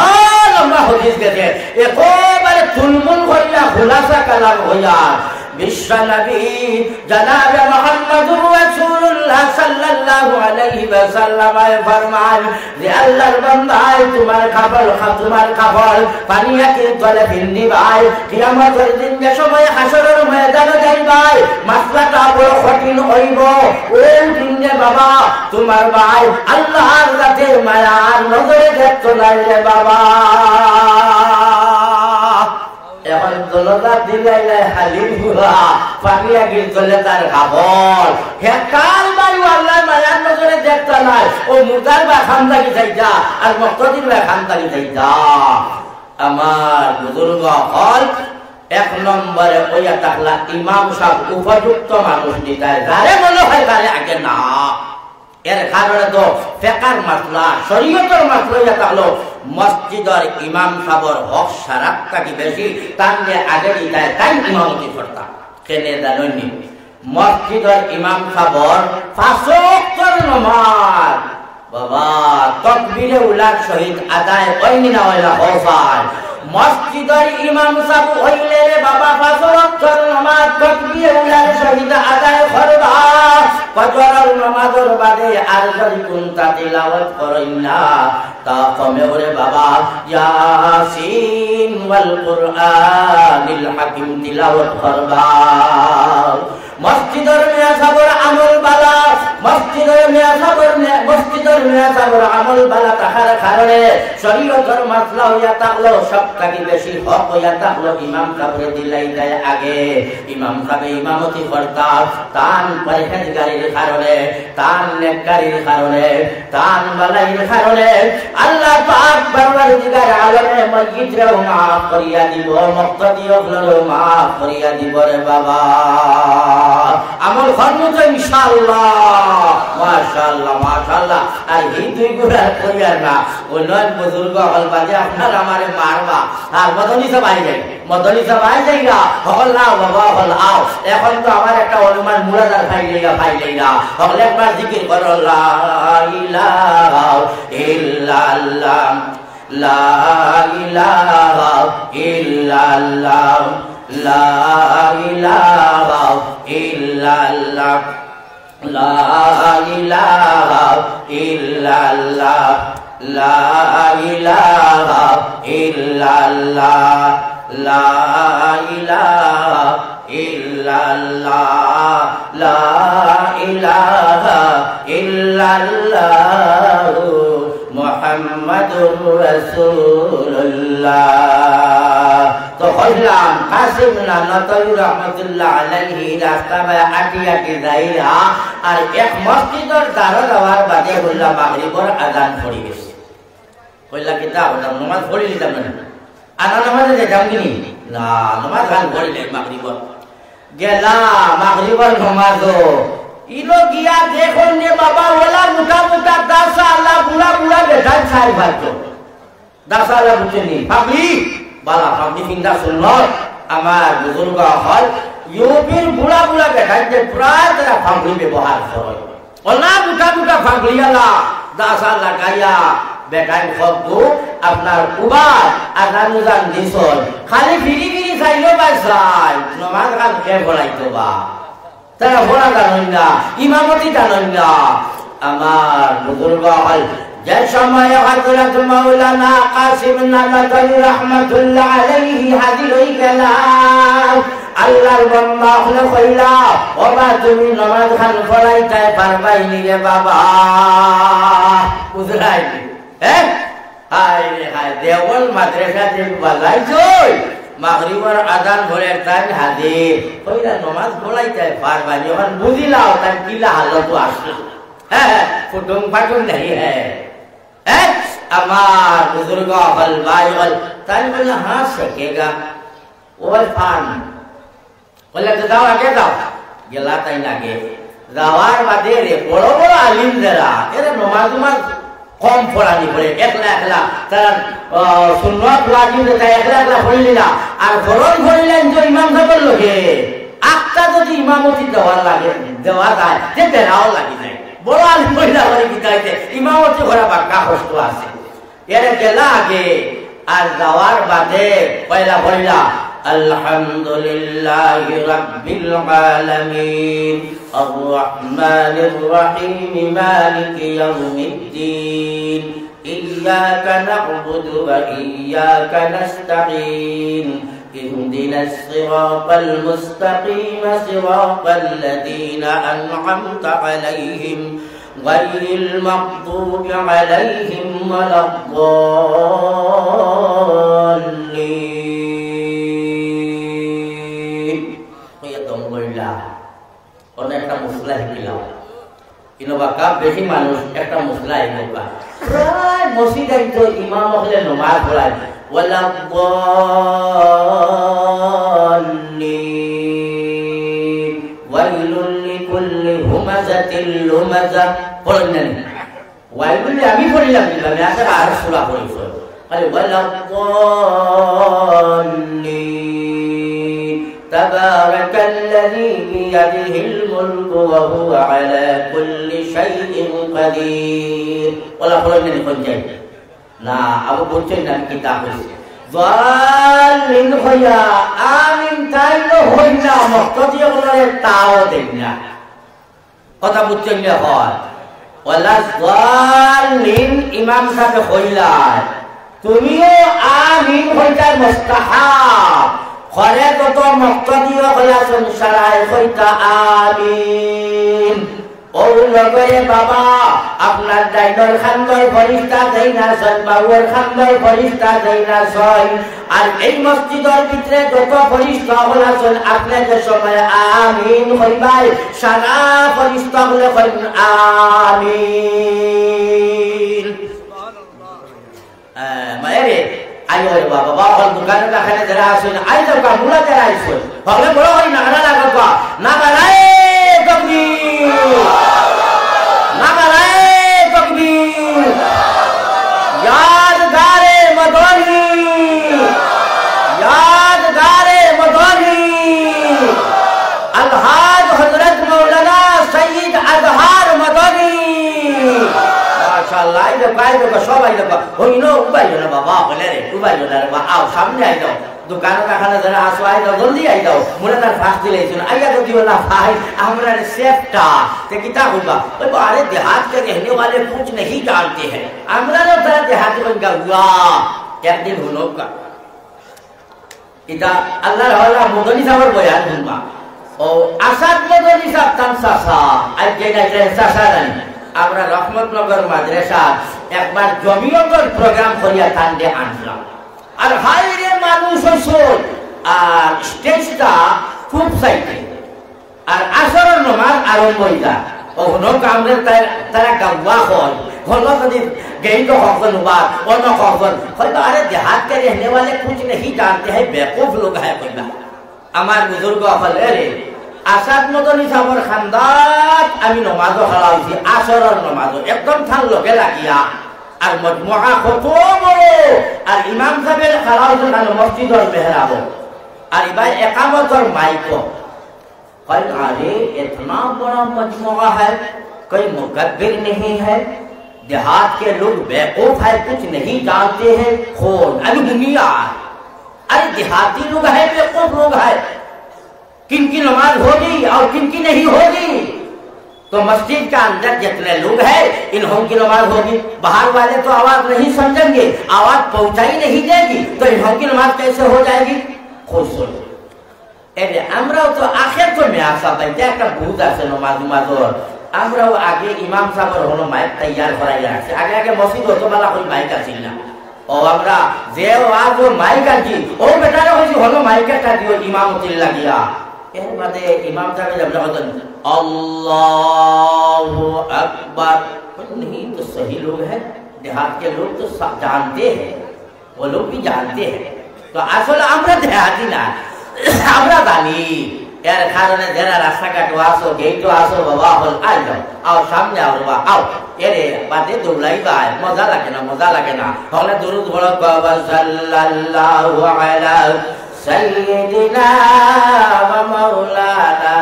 লম্বা হাদিস গেছে, একেবারে তুলমুল করিয়া খুলাসা কালাম কইয়া, বিশ্ব নবী জনাবে মুহাম্মদুর রাসূলুল্লাহ সাল্লাল্লাহু আলাইহি ওয়াসাল্লামে ফরমাইন, যে আল্লার বান্দায় তুমার কাপড়, তুমার কাপড় পানি আকির তলে পিন্দিবায়, কিয়ামতর দিন যে সময় হাশরর ময়দানো যাইবায়, মাসলাটা বড় কঠিন অইবো। অউ দিন রে বাবা, তুমার বায় আল্লার জাতে মায়ার নজরে দেখতো নায় রে বাবা। অখন দরজা দিলাইলায় হালির ফুয়া, পানি আকির তলে তার কাপড়। হে কার বায়ও আল্লায় মায়ার নজরে দেখতা নায়, অউ মুর্দার বায় খান থাকি চাইতা, আর মুক্তাদির বায় খান থাকি চাইতা। আমার বুজুর্গ অকল, এক নম্বরে অইয়া থাকলা ইমাম সাব উপযুক্ত মানুষ নিতায়, যারে মনো অয় তারে আগে না। এর কারণে তো ফেকার মাসলা, শরিয়তর মাসলা ইয়া থাকলো, মসজিদর ইমাম সাবর হক সারার থাকি বেশি, তানরে আগে দিতায়, তাইন ইমামতি করতা। কেনে জানইন নি? মসজিদর ইমাম সাবর পাঁচ ওয়াক্তর নমাজ, বাবা, তকবিরে উলার সহিত আদায় অয় নি না অয় না? অয়। মসজিদর ইমাম সাব অইলে রে বাবা, পাঁচ ওয়াক্তর নামাজ তকবিরে উলার সহিত আদায় করবা। ফজরর নামাজর বাদে আর যদি কুনতা তিলাওয়াত করইন না, তা কমেও রে বাবা, ইয়াসিন ওয়াল কুরআনিল হাকিম তিলাওয়াত করবা। মসজিদর মেয়া সাবর আমল বালা, মসজিদর মেয়া সাবর মে-, মসজিদর মেয়া সাবর আমল বালা থাকার কারণে শরীয়তর মাসলা অইয়া থাকলো, সব থাকি বেশি হক অইয়া থাকলো ইমাম সাবরে দিলাই দেয় আগে। ইমাম সাবে ইমামতি করতা, তান পরহেজগারির কারণে, তান নেককারির কারণে, তান বালাইর কারণে আল্লাহ পাক পরওয়ারদিগার আলমে মইয়িতরেও মাফ করিয়া দিবো, মুক্তাদি অকলরেও মাফ করিয়া দিবো রে বাবা। আমল করমু তো ইনশাআল্লাহ। মাশাআল্লাহ, মাশাআল্লাহ। আর হি দুই গুণ আর করিয়ার না। অইন্য বুজুর্গ অকল বাদে আপনারা আমারে মারবা। আর মদনী সাব আইযাইগা। মদনী সাব আইযাইগা। হকল আও বাবা, হকল আও। এখন তো আমার একটা অনুমান মুরাদার পাইলাইগা, পাইলাইগা। হকলে একবার জিকির করো, লা ইলাহা ইল্লাল্লাহ, লা ইলাহা ইল্লাল্লাহ, লা ইলাহা ইল্লাল্লাহ। لا إله إلا الله، لا إله إلا الله، لا إله إلا الله، لا إله إلا الله، محمد رسول الله। তো কইলাম, কাসিম নানতই রহমতুল্লাহ আলাইহি রাস্তা বায় আটি আটি যাইরা, আর এক মসজিদর দ্বারো যাওয়ার বাদে কইলা মাগরিবর আজান পড়ি গেছে। কইলা, "কিতা করতাম, নমাজ পড়ি নিতাম না? আধা নমাজে যাইতাম কি নি? না, নমাজ খান পড়ি নাই মাগরিবর।" গেলা মাগরিবর নমাজো, ইনো গিয়া দেখইন রে বাবা, অলা মুটা মুটা দাসআলা বুড়া বুড়া বেটাইন চাইর পাঁচজন। দাসআলা বুঝছইন নি? পাগড়ি, বালা পাগড়ি পিন্দা সুন্নত। আমার বুজুর্গ অকল, ইউপির বুড়া বুড়া বেটাইন্তে প্রায় তারা পাগড়ি ব্যবহার করইন। অলা মুটা মুটা পাগড়িআলা দাসআলা লাগাইয়া বেটাইন খবগু আপনার উবার আজান উজান দিছইন। খালি ফিরি ফিরি চাইলো বা চাই, নমাজ খান কে পড়াইতো বা? তারা পড়া জানইন না, ইমামতি জানইন না। আমার বুজুর্গ অকল, যে সময় হযরত মাওলানা কাসিম নানতই রহমতুল্লাহ আলাইহি হাজির অইগেলা, আল্লাহর বান্দা অকলে কইলা, "ও বা, তুমি নমাজ খান পড়াইতায় পারবায় নি রে বাবা?" বুঝরায় নি? হ্যাঁ? হায় রে হায়, দেওবন্দ মাদ্রাসা যে বাজাইছইন, মাগরিবর আজান পড়ের তাইন হাজির। কইলা, "নমাজ পড়াইতায় পারবায় নি?" অখন বুঝিলাও তাইন কিলা হালতো আছলা। হ্যাঁ, হ্যাঁ, ফুটুং ফাটুং নাহি হ্যায়। হ্যাঁ? আমার বুজুর্গ অকল, ভাই অকল, তাইন কইলা, "হ্যাঁ, শিখেগা।" ওই ফান। কইলা, "তো যাও, আগে যাও।" গেলা তাইন আগে। যাওয়ার বাদে রে, বড় বড় আলিম যেরা, এরা নমাজ উমাজ কম পড়ানি পড়ে, একলা একলা, তারা, আহ, সুন্নত ওয়াজিব যেটা একলা একলা পড়িলিলা, আর ফরজ পড়িলা ইনতো ইমাম সাবর লগে, আখতা যদি ইমামতি দেওয়া লাগে, দেওয়া যায়, তে বেড়াও লাগি যায়। বড় আলিম অইলা পরে কিতা অইছে, ইমামতি করা বাক্কা কষ্ট আছে। এরে গেলা আগে, আর যাওয়ার বাদে পয়লা পড়িলা, الحمد لله رب العالمين، الرحمن الرحيم، مالك يوم الدين، إياك نعبد وإياك نستعين، اهدنا الصراط المستقيم، صراط الذين أنعمت عليهم، غير المغضوب عليهم ولا الضالين। কইয়া দম লইলা। অনো একটা মসলা হিকিলাম। ইনো বাক্কা বেশি মানুষ, একটা মসলা হিকিলাম। প্রায় মসজিদো তো ইমাম অকলে নমাজ পড়ায়, ولا الضالين، ويل لكل همزة لمزة। পড়ইন না নি? ওয়াইল বলে আমি পড়িলাম, আমি আসলে আর সূরা পড়ি। খালি ولا الضالين، تبارك الذي بيده الملك وهو على كل شيء قدير। ওলা পড়ইন না নি, কোন জায়গায়? না, আবু বুঝছইন না আমি কিতা কইছি। জাল্লিন কইয়া আমিন তাইনও কইন না, মুক্তাদি অকলরে তাও দেইন না। কথা বুঝছইন নি? অয় ওয়ালা জাল্লিন ইমাম সাবে কইলা, তুমিও আমিন কইতায় মুস্তাহাব। ঘরে যত মুক্তাদি অকল আছইন সারায় কইতা আমিন। অউ লগরে বাবা, আপনার ডাইনর কান্দর ফিরিস্তা যেইন আছইন, বাউর কান্দর ফিরিস্তা যেইন আছইন, আর এই মসজিদর ভিতরে যত ফিরিস্তা অকল আছইন, আপনে যে সময় আমিন কইবায়, সারা ফিরিস্তা অকলে কইন আমিন। এ, মায়েরে, আইও রে বাবা, বাবা, অকল দোকানো যেখানো যেরা আছইন, আইযাউক্কা, মুলা যেরা আইছইন। হকলে বড় করি নারা লাগাউক্কা। নারায়ে তাকবীর। নারায়ে তাকবীর। ইয়াদগারে মদনী। ইয়াদগারে মদনী। আলহাজ হযরত মাওলানা সৈয়দ আজহার মদনী। মাশাআল্লাহ, আইযাউক্কা, আইযাউক্কা, সব আইযাউক্কা। অইন উবাইও না বাবা, হকলে রে, উবাইও না রে বাবা, আও সামনে আইযাও। দোকানো যেখানো যেরা আছো, আইযাও, জলদি আইযাও। মুলা তার ফাঁস দিলাইছইন, আইয়া যদি ওলা ভাই, আমরারে সেফটা, তে কিতা কইবা? ওই আরে দেহাত কে রহনে ওয়ালে কুছ নেহি জানতে হ্যায়। আমরারও তারা দেহাতি কইন গাউয়া, একদিন হুনউক্কা। ইটা আল্লাহর হাওলা মদনী সাবর বয়ান হুনবা। ও আসাদ মদনী সাব তান চাচা, আইজ যে নাই তান চাচা জানি। আমরা রহমতনগর মাদ্রাসা একবার জমিয়তর প্রোগ্রাম করিয়া তানরে আনলাম। আর হায়রে মানুষ অইছে, আর স্টেজটা খুব সাইডে। আর আসরর নমাজ আরম্ভ অইতা। অখনো কামরে তারা, তারা গাউয়া কয়। হলো যদি গেইট কখন উবার, অন্য কখন। হয়তো আরে দেহাত কে রহনে ওয়ালে কুছ নেহি জানতে হ্যায়, বেকুফ লোগ হ্যায় কইবা। আমার বুজুর্গ অকল, এরে, আসাদ মদনী সাবর কান্দাত আমি নমাজো খাড়া অইছি, আসরর নমাজো, একদম তান লগে লাগিয়া। আর মজমুআ কত বড়, আর ইমাম সাবে খাড়া অইছইন মসজিদর মেহরাবো। আর ইবায় একামতর মাইকো। কইন, আরে, ইতনা বড়া মজমুআ হ্যায়, কোই মুকাব্বির নেহি হ্যায়, দেহাত কে লোগ বেকুফ হ্যায়, কুছ নেহি জানতে হ্যায়, কইন, আমি হুনিয়া। ارے دیہاتی لوگ ہیں، بیوقوف لوگ ہیں، کن کی نماز ہوگی اور کن کی نہیں ہوگی؟ تو مسجد کے اندر جتنے لوگ ہیں، انہوں کی نماز ہوگی۔ باہر والے تو آواز نہیں سمجھیں گے، آواز پہنچائی نہیں دے گی، تو انہوں کی نماز کیسے ہو جائے گی؟ خوش ہو۔ এরে, আমরাও তো আখের তো মেয়া সাবাইতে একটা বুঝ আছে নমাজ উমাজর। আমরাও আগে ইমাম সাবর হনো মাইক তৈয়ার করাই রাখছি। আগে আগে মসজিদ অত বালা করি মাইক আছিল না। ও আমরা যে ওয়াজ ও মাইক আনছি, ও বেটারে কইছি হনো মাইক একটা দিও ইমামতির লাগিয়া। এর বাদে ইমাম সাবে যেমন বলতেন, "আল্লাহু আকবার।" नहीं तो सही लोग हैं, देहात के लोग तो सब जानते हैं। ও লোক কি জানতে? তো আসলে আমরা দেহাতি না, আমরা জানি। এর কারণে যারা রাস্তাঘাটও আসো, গেইটও আসো, বাবা, হল আই যাও, আও সামনে আও বাবা, আও। এরে বাদে দৌড়াই যায়, মজা লাগে না, মজা লাগে না। হলে দুরুদ পড়ো, বাবা সাল্লাল্লাহু আলা সাইয়্যিদিনা ওয়া মাওলানা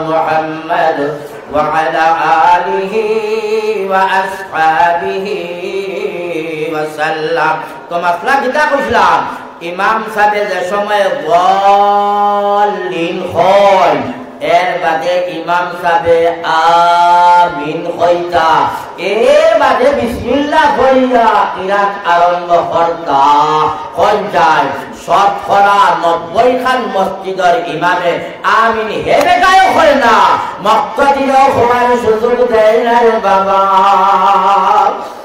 মুহাম্মদ ওয়া আলা আলিহি ওয়া আসহাবিহি ওয়া সাল্লাম। তো মাসলা কিতা কইছিলাম? ইমাম সাবে যে সময় বলিন কইন, এর বাদে ইমাম সাবে আমিন কইতা, এর বাদে বিসমিল্লাহ কইয়া কিরাত আরম্ভ করতা। কইন যায়, শতকরা নব্বই খান মসজিদর ইমামে আমিন হে বেটায়ও কয় না, মুক্তাদিরেও কওয়ার সুযোগ দেয় না রে বাবা।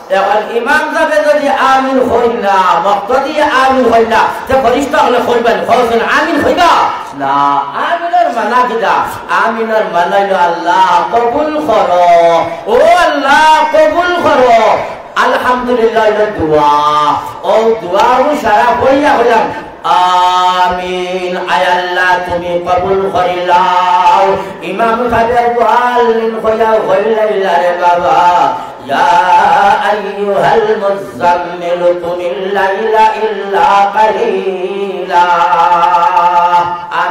এখন ইমাম সাবে যদি আমিন কইন না, মুক্তাদি আমিন কইন না, তে ফিরিস্তা অকলে কইবা নি, কওছইন আমিন কইবা? না, আমিনর মানা কিতা? আমিনর মানা অইলো, "আল্লাহ কবুল করো, ও আল্লাহ কবুল করো।" আলহামদুলিল্লাহ অইলো দোয়া, ও দোয়া আমি সারা পড়িয়া কইলাম, "আমিন, আয় আল্লাহ তুমি কবুল করিলাও।" ইমাম সাবে বলিন কইয়া কইলা রে বাবা, يا أيها المزمل قم الليل إلا قليلا।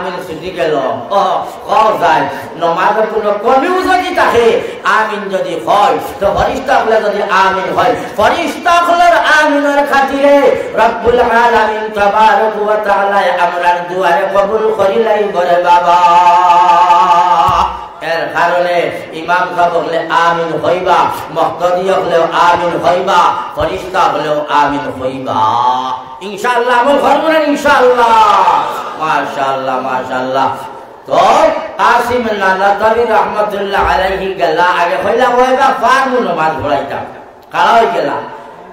আমিন ছুটি গেল। ও, কও যায়, নমাজর কুনু কমিও যদি থাকে, আমিন যদি কয়, তো ফিরিস্তা অকলে যদি আমিন কয়, ফিরিস্তা অকলর আমিনর খাতিরে রব্বুল আলামিন তাবারাক ওয়া তাআলায় আমরার দোয়ারে কবুল করিলাইবো রে বাবা। এর কারণে ইমাম সাব অকলে আমিন কইবা, মুক্তাদি অকলেও আমিন কইবা, ফিরিস্তা অকলেও আমিন কইবা। ইনশাআল্লাহ, আমল করমু না ইনশাআল্লাহ? মাশাআল্লাহ, মাশাআল্লাহ। তো কাসিম নানাতাবি রহমতুল্লাহ আলাইহি গেলা, আগে কইলা, "ওই বা ফার্মু নমাজ পড়াইতাম।" খাড়া অই গেলা।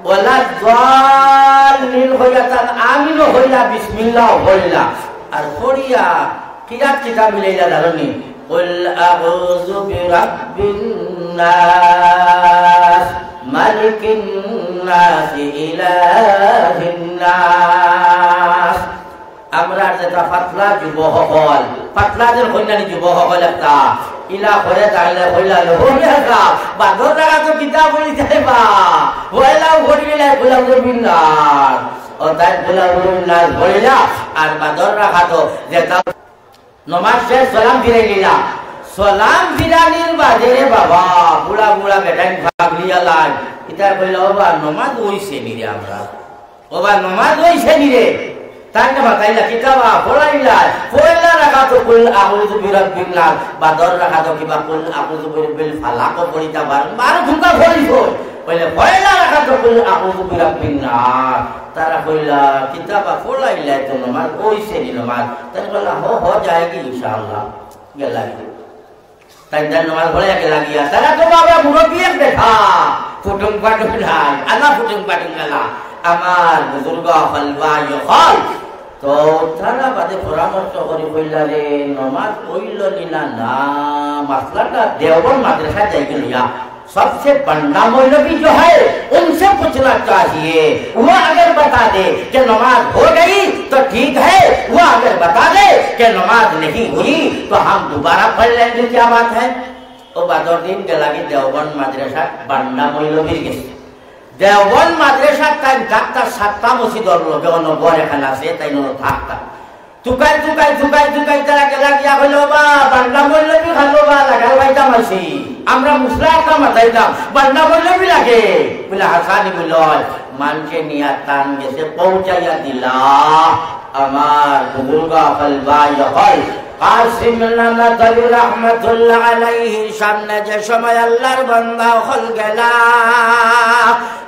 ওয়ালা দাল্লিন কইয়া তান আমিনও কইলা, বিসমিল্লাহও কইলা। আর পড়িয়া কিরাত কিতা মিলাইলা জানো নি? "কুল আউযু বিরাব্বিন নাস, মালিকিন নাস, ইলাহিন নাস।" আমরার যেটা পাতলা যুব অকল, পাতলা যে কইন্যানি যুব অকল একটা, ইলা করে তাইলে কইলা লো, "ও মিয়া সাব, বাদর রাকাতো কিতা পড়ি যাইবা? পয়লাউ পড়ি গেলে কইলা রবিন নাস।" ও তাই কইলা রবিন নাস পড়িলা, আর বাদর রাকাতো যেটা নমাজ শেষ, সালাম ফিরাই নিলা। সালাম ফিরানির বাদে রে বাবা, বুড়া বুড়া বেটাইন পাগলিয়া লাগ। ইতা কইলা, "ও বা, নমাজ অইছে নি রে আমরা? ও বা, নমাজ অইছে নি রে?" তাইন না মাতাইলা, কিতা বা পড়াইলা, পয়লা রাকাতো কুল আউযু বিরাব্বিন নাস, বাদর রাকাতো কিবা কুল আউযু বিরাব্বিল ফালাকও পড়িতা পারো, বারো ঘন্টা পড়িছো। কইলে, "পয়লা রাকাতো কুল আউযু বিরাব্বিন নাস।" তারা কইলা, "কিতা বা পড়াইলা, তো নমাজ অইছে নি নমাজ?" তাইন কইলা, "হ, হ, যায়গি ইনশাআল্লাহ।" গেলা। তাইন তাইন নমাজ পড়ে একে লাগিয়া। তারা তো বাবা মুরব্বি এক বেটা, ফুটুং ফাটুং নাই, আলা ফুটুং ফাটুং আলা। আমার বুজুর্গ অকল, ভাই অকল। তো তারা বাদে পরামর্শ করি কইলা রে, নমাজ অইল নি না, না, মাসলাটা দেওবন্দ মাদ্রাসাত যাইগি লইয়া। सबसे बंडा मौलवी जो है, उनसे पूछना चाहिए। वो अगर बता दे कि नमाज हो गई तो ठीक है, वो अगर बता दे कि नमाज नहीं हुई तो हम दोबारा पढ़ लेंगे, क्या बात है? ও বাদর দিন গেলাগি দেওবন্দ মাদ্রাসাত বান্ডা মৌলবীর গেছে। দেওবন্দ মাদ্রাসাত তাইন থাকতা সাতটা মসজিদর লগে অন্য ঘর এখান আছে, তাইন অনো থাকতা। তুকাই, তুকাই, তুকাই, তুকাই তারা গেলা গিয়া কইলো, "বা, বান্ডা মৌলবী খালো বা, লাগাল পাইতাম আছি। আমরা মুসলা একটা মাতাইতাম, বান্ডা মৌলবী লাগে।" বলে, "হাসানি বলল, মানষে নিয়া তান গেছে পৌঁছাইয়া দিলা।" আমার বুজুর্গ অকল, ভাই অকল, কাসিম নানাতবী রহমতুল্লাহ আলাইহির সামনে যে সময় আল্লাহর বান্দা অকল গেলা,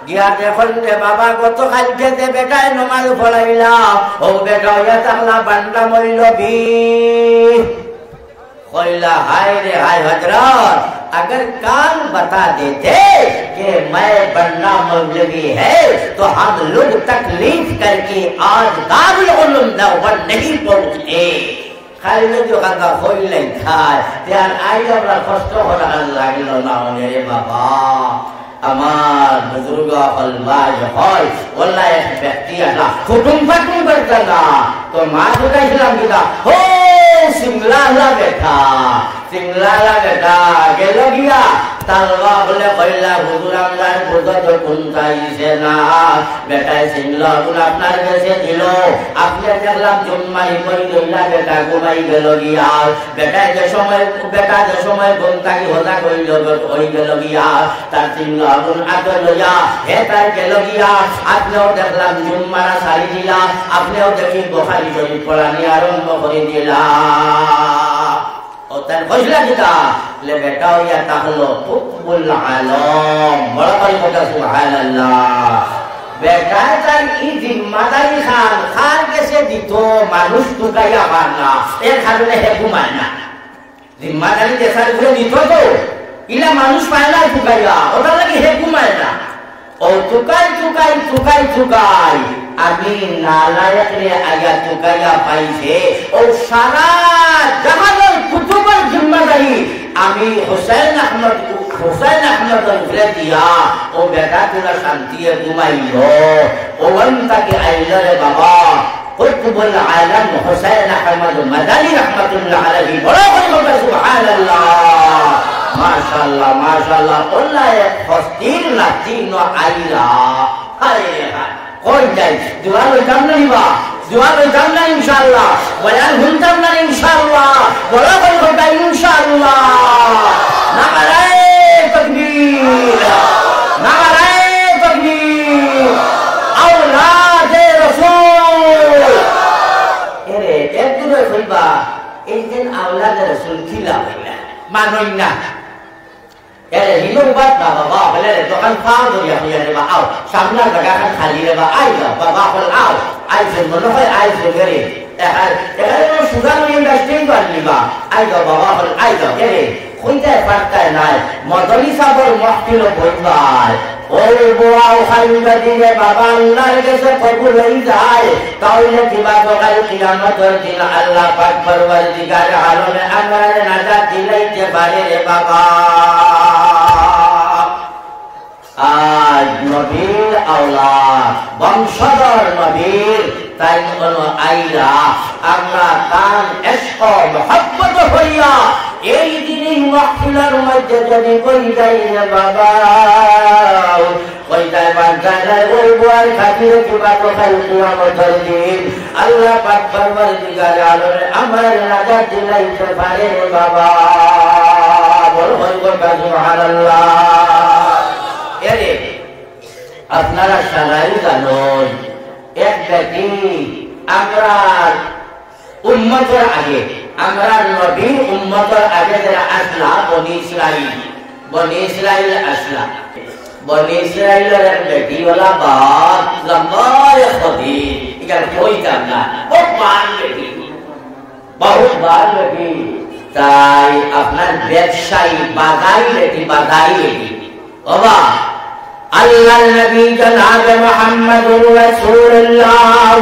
গিয়া দেখইন রে বাবা, গত কাইলকে যে বেটায় নমাজ পড়াইলা, অউ বেটা অইয়া থাকলা বান্ডা মৌলবী। কইলা, "হায় রে হায় হজরত, अगर काल बता देते कि मैं बंडा मौलवी है, तो हम लोग तकलीफ करके आज दारुल उलूम देवबंद नहीं पहुंचते।" খালি যদি ওখানটা হইলেই খায়, তে আর আইলে আমরা কষ্ট করার লাগলো না, মনে রে বাবা। আমার বুজুর্গ অকল, ভাই অকল, ওলা এক ব্যক্তি আছলা, ফুটুম ফাটুম করতা না। তো মা বুঝাইছিলাম কিতা, "ও সিমলালা বেটা, সিমলালা বেটা, গেল গিয়া।" তার বাবা বলে কইলা, "হুজুর, আমরার বুঝো তো কুন্তা আইছে না।" বেটায় সিমলা অগুন আপনার গেছে দিল, আপনে দেখলাম জুম্মারি কই রইলা, বেটা ঘুমাই গেল গিয়া। বেটায় যে সময়, বেটা যে সময় ঘুম থাকি হজা কইল, ওই গেল গিয়া, তার সিমলা অগুন আতো লইয়া, হে তার গেল গিয়া। আপনেও দেখলাম জুম্মারা সারি দিলা, আপনেও দেখি বুখারী শরীফ পড়ানি আরম্ভ করি দিলা। ও তার ফয়সলা কিতা? লে বেটা অইয়া থাকলো কুতবুল আলম। বড় করি কথা, সুবহানাল্লাহ। বেটায় তার ই জিম্মাদারি খান কার গেছে দিত, মানুষ তুকাইয়া পার না, এর কারণে হে ঘুমায় না। জিম্মাদারি দেশার উপরে দিত তো, ইলা মানুষ পায় না তুকাইয়া, ওটার লাগি হে ঘুমায় না। ও তুকাই, তুকাই, তুকাই, তুকাই। আমি নালায়েক রে আইয়া তুকাইয়া পাইছে। ও সারা জাহানর কুতুবর জিম্মাদারি আমি হুসাইন আহমদ, হুসাইন আহমদর উপরে দিয়া, ও বেটা তোরা শান্তিয়ে ঘুমাইল। ও ওন থাকি আইল রে বাবা। কুতুবুল আলম হুসাইন আহমদ মাদানী রহমতুল্লাহ আলাইহি। বড় করি বলবা সুবহানাল্লাহ। মাশাআল্লাহ, মাশাআল্লাহ। ওলা এক হস্তির নাতি ন আইলা। হায় রে হায়। কই যাই? দোয়া লইতাম না নিবা? জুয়ান অইতাম না ইনশাআল্লাহ, বয়ান হুনতাম না ইনশাআল্লাহ, বড় অইতাম ইনশাআল্লাহ। নারায়ে তাকবীর, নারায়ে তাকবীর, আওলাদে রাসূল। এরে, একজনে কইবা, এই দিন আওলাদে রাসূল কিলা অইলা? মানইন না। এরে, হিনো বাদ না বাবা, বলে রে, দোকান পাও ধরিয়া কইয়া রে বা, আও, সামনের জাগাখান খালি রে বা, আই যাও, বাবা অকল আও, আই যাও, মনে হয় আই যাও, এরে। এখানে, এখানে কোনো সুগার নিয়ে ইন্ডাস্ট্রি বানলি বা, আই যাও, বাবা অকল আই যাও, এরে, কইতায় পারতায় নায়, মদনী সাবর মহফিল বইবায়, ও বুয়া, ও খালিদা দিলে বাবা আল্লাহর গেছে কবুল অই যায়, তাইলে কিবা তো কাল কিয়ামতর দিন আল্লাহ পাক পরওয়ারদিগারে আলমে আমরারে নাজাত দিলাইতে পারে রে বাবা। আজ নবীর আওলাদ, বংশধর নবীর, তাইন অনো আইরা, আমরা তান ইশক মহব্বত করিয়া এই দিনই মাহফিলর মধ্যে যদি কই যাই রে বাবা, কইতায় পারতায় নায়, ওই বুয়ার খাতিরে কিবা তো কাল কিয়ামতর দিন আল্লাহ পাক পরওয়ারদিগারে আলমে আমরারে নাজাত দিলাইতে পারে রে বাবা। বড় অইবো সুবহানাল্লাহ। এরে, আপনারা সারাই জানইন, এক বেটি আমরার উম্মতর আগে, আমরার নবীর উম্মতর আগে যেরা আছলা, বনি ইসরাইল, বনি ইসরাইল আছলা। বনি ইসরাইলর এক বেটি অলা বাদ, লম্বা এক হদিন, ইখান কইতাম না, খুব বাদ বেটি। বহুত বাদ বেটি। তাই আপনার ব্যবসায়ী, বাজারি বেটি, বাজারি বেটি। বাবা, আল্লাহর নবী জনাবে মুহাম্মদুর রাসূলুল্লাহ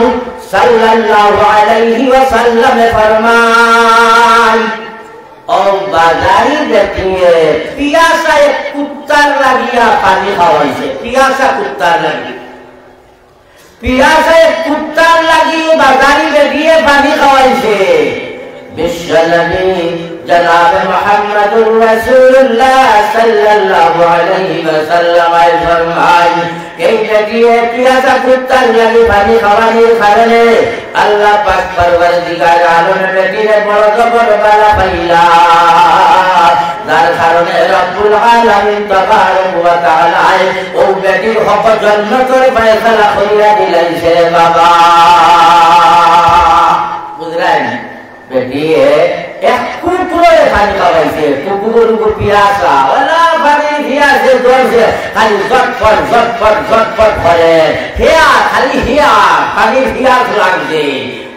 সাল্লাল্লাহু আলাইহি ওয়াসাল্লামে ফরমায়, ও বাজারি বেটিয়ে পিয়াসা এক কুত্তার লাগিয়া পানি খাওয়াইছে, পিয়াসা কুত্তার লাগি। পিয়াসা এক কুত্তার লাগি বাজারি বেটিয়ে পানি খাওয়াইছে। বিশ্বনবী জনাবে মুহাম্মদুর রাসূলুল্লাহ সাল্লাল্লাহু আলাইহি ওয়াসাল্লাম আই ফরমায়, এই বেটিয়ে পিয়াসা কুত্তার লাগি পানি খাওয়ানির কারণে আল্লাহ পাক পরওয়ারদিগার আলমে বেটিরে বড় জবর বালা পাইলা, যার কারণে রব্বুল আলামিন তাবারাক ওয়া তাআলায় ও বেটির হক জন্নতর ফয়সালা করিয়া দিলাইছে বাবা। বুঝলেন? বেটিয়ে এক কুকুররে পানি খাওয়াইছে, কুকুরর উপর পিয়াসা, ওলা পানির পিয়াসে ধরছে, খালি জটফট, জটফট, জটফট করে। হিয়া, খালি হিয়া, পানির পিয়াস লাগছে।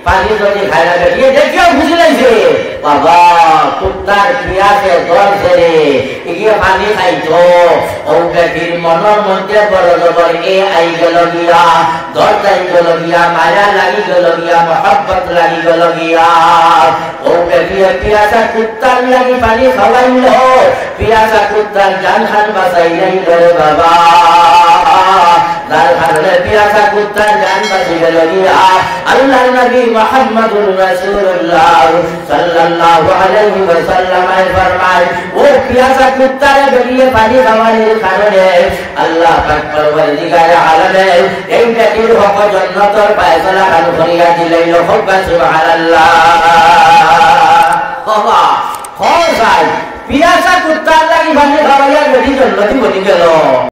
পানি যদি খায় না, বেটিয়ে দেখিয়া বুঝি লাইছে, বাবা, কুত্তার পিয়াসে ধরছে রে, ইগিয়ে পানি খাইতো। ও বেটির মনর মধ্যে বড় জবর এ আই গেল গিয়া, দরদ আই গেল গিয়া, মায়া লাগি গেল গিয়া, মহব্বত লাগি গেল গিয়া। ও বেটিয়ে পিয়াসা কুত্তার লাগি পানি খাওয়াইল, পিয়াসা কুত্তার জান খান বাঁচাইলাইল রে বাবা। যার কারণে পিয়াসা কুত্তার জান বাঁচি গেল গিয়া। আল্লাহর নবী মুহাম্মদুর রাসূলুল্লাহ সাল্লাল্লাহু আলাইহি ওয়াসাল্লাম আই ফরমায়, ও পিয়াসা কুত্তারে বেটিয়ে পানি খাওয়ানির কারণে আল্লাহ পাক পরওয়ারদিগারে আলমে এই বেটির হক জন্নতর ফয়সালা খান করিয়া দিলাইল। কউক্কা সুবহানাল্লাহ। বাবা, খোঁজ আই, পিয়াসা কুত্তার লাগি পানি খাওয়াইয়া বেটি জন্নতি বনি গেল।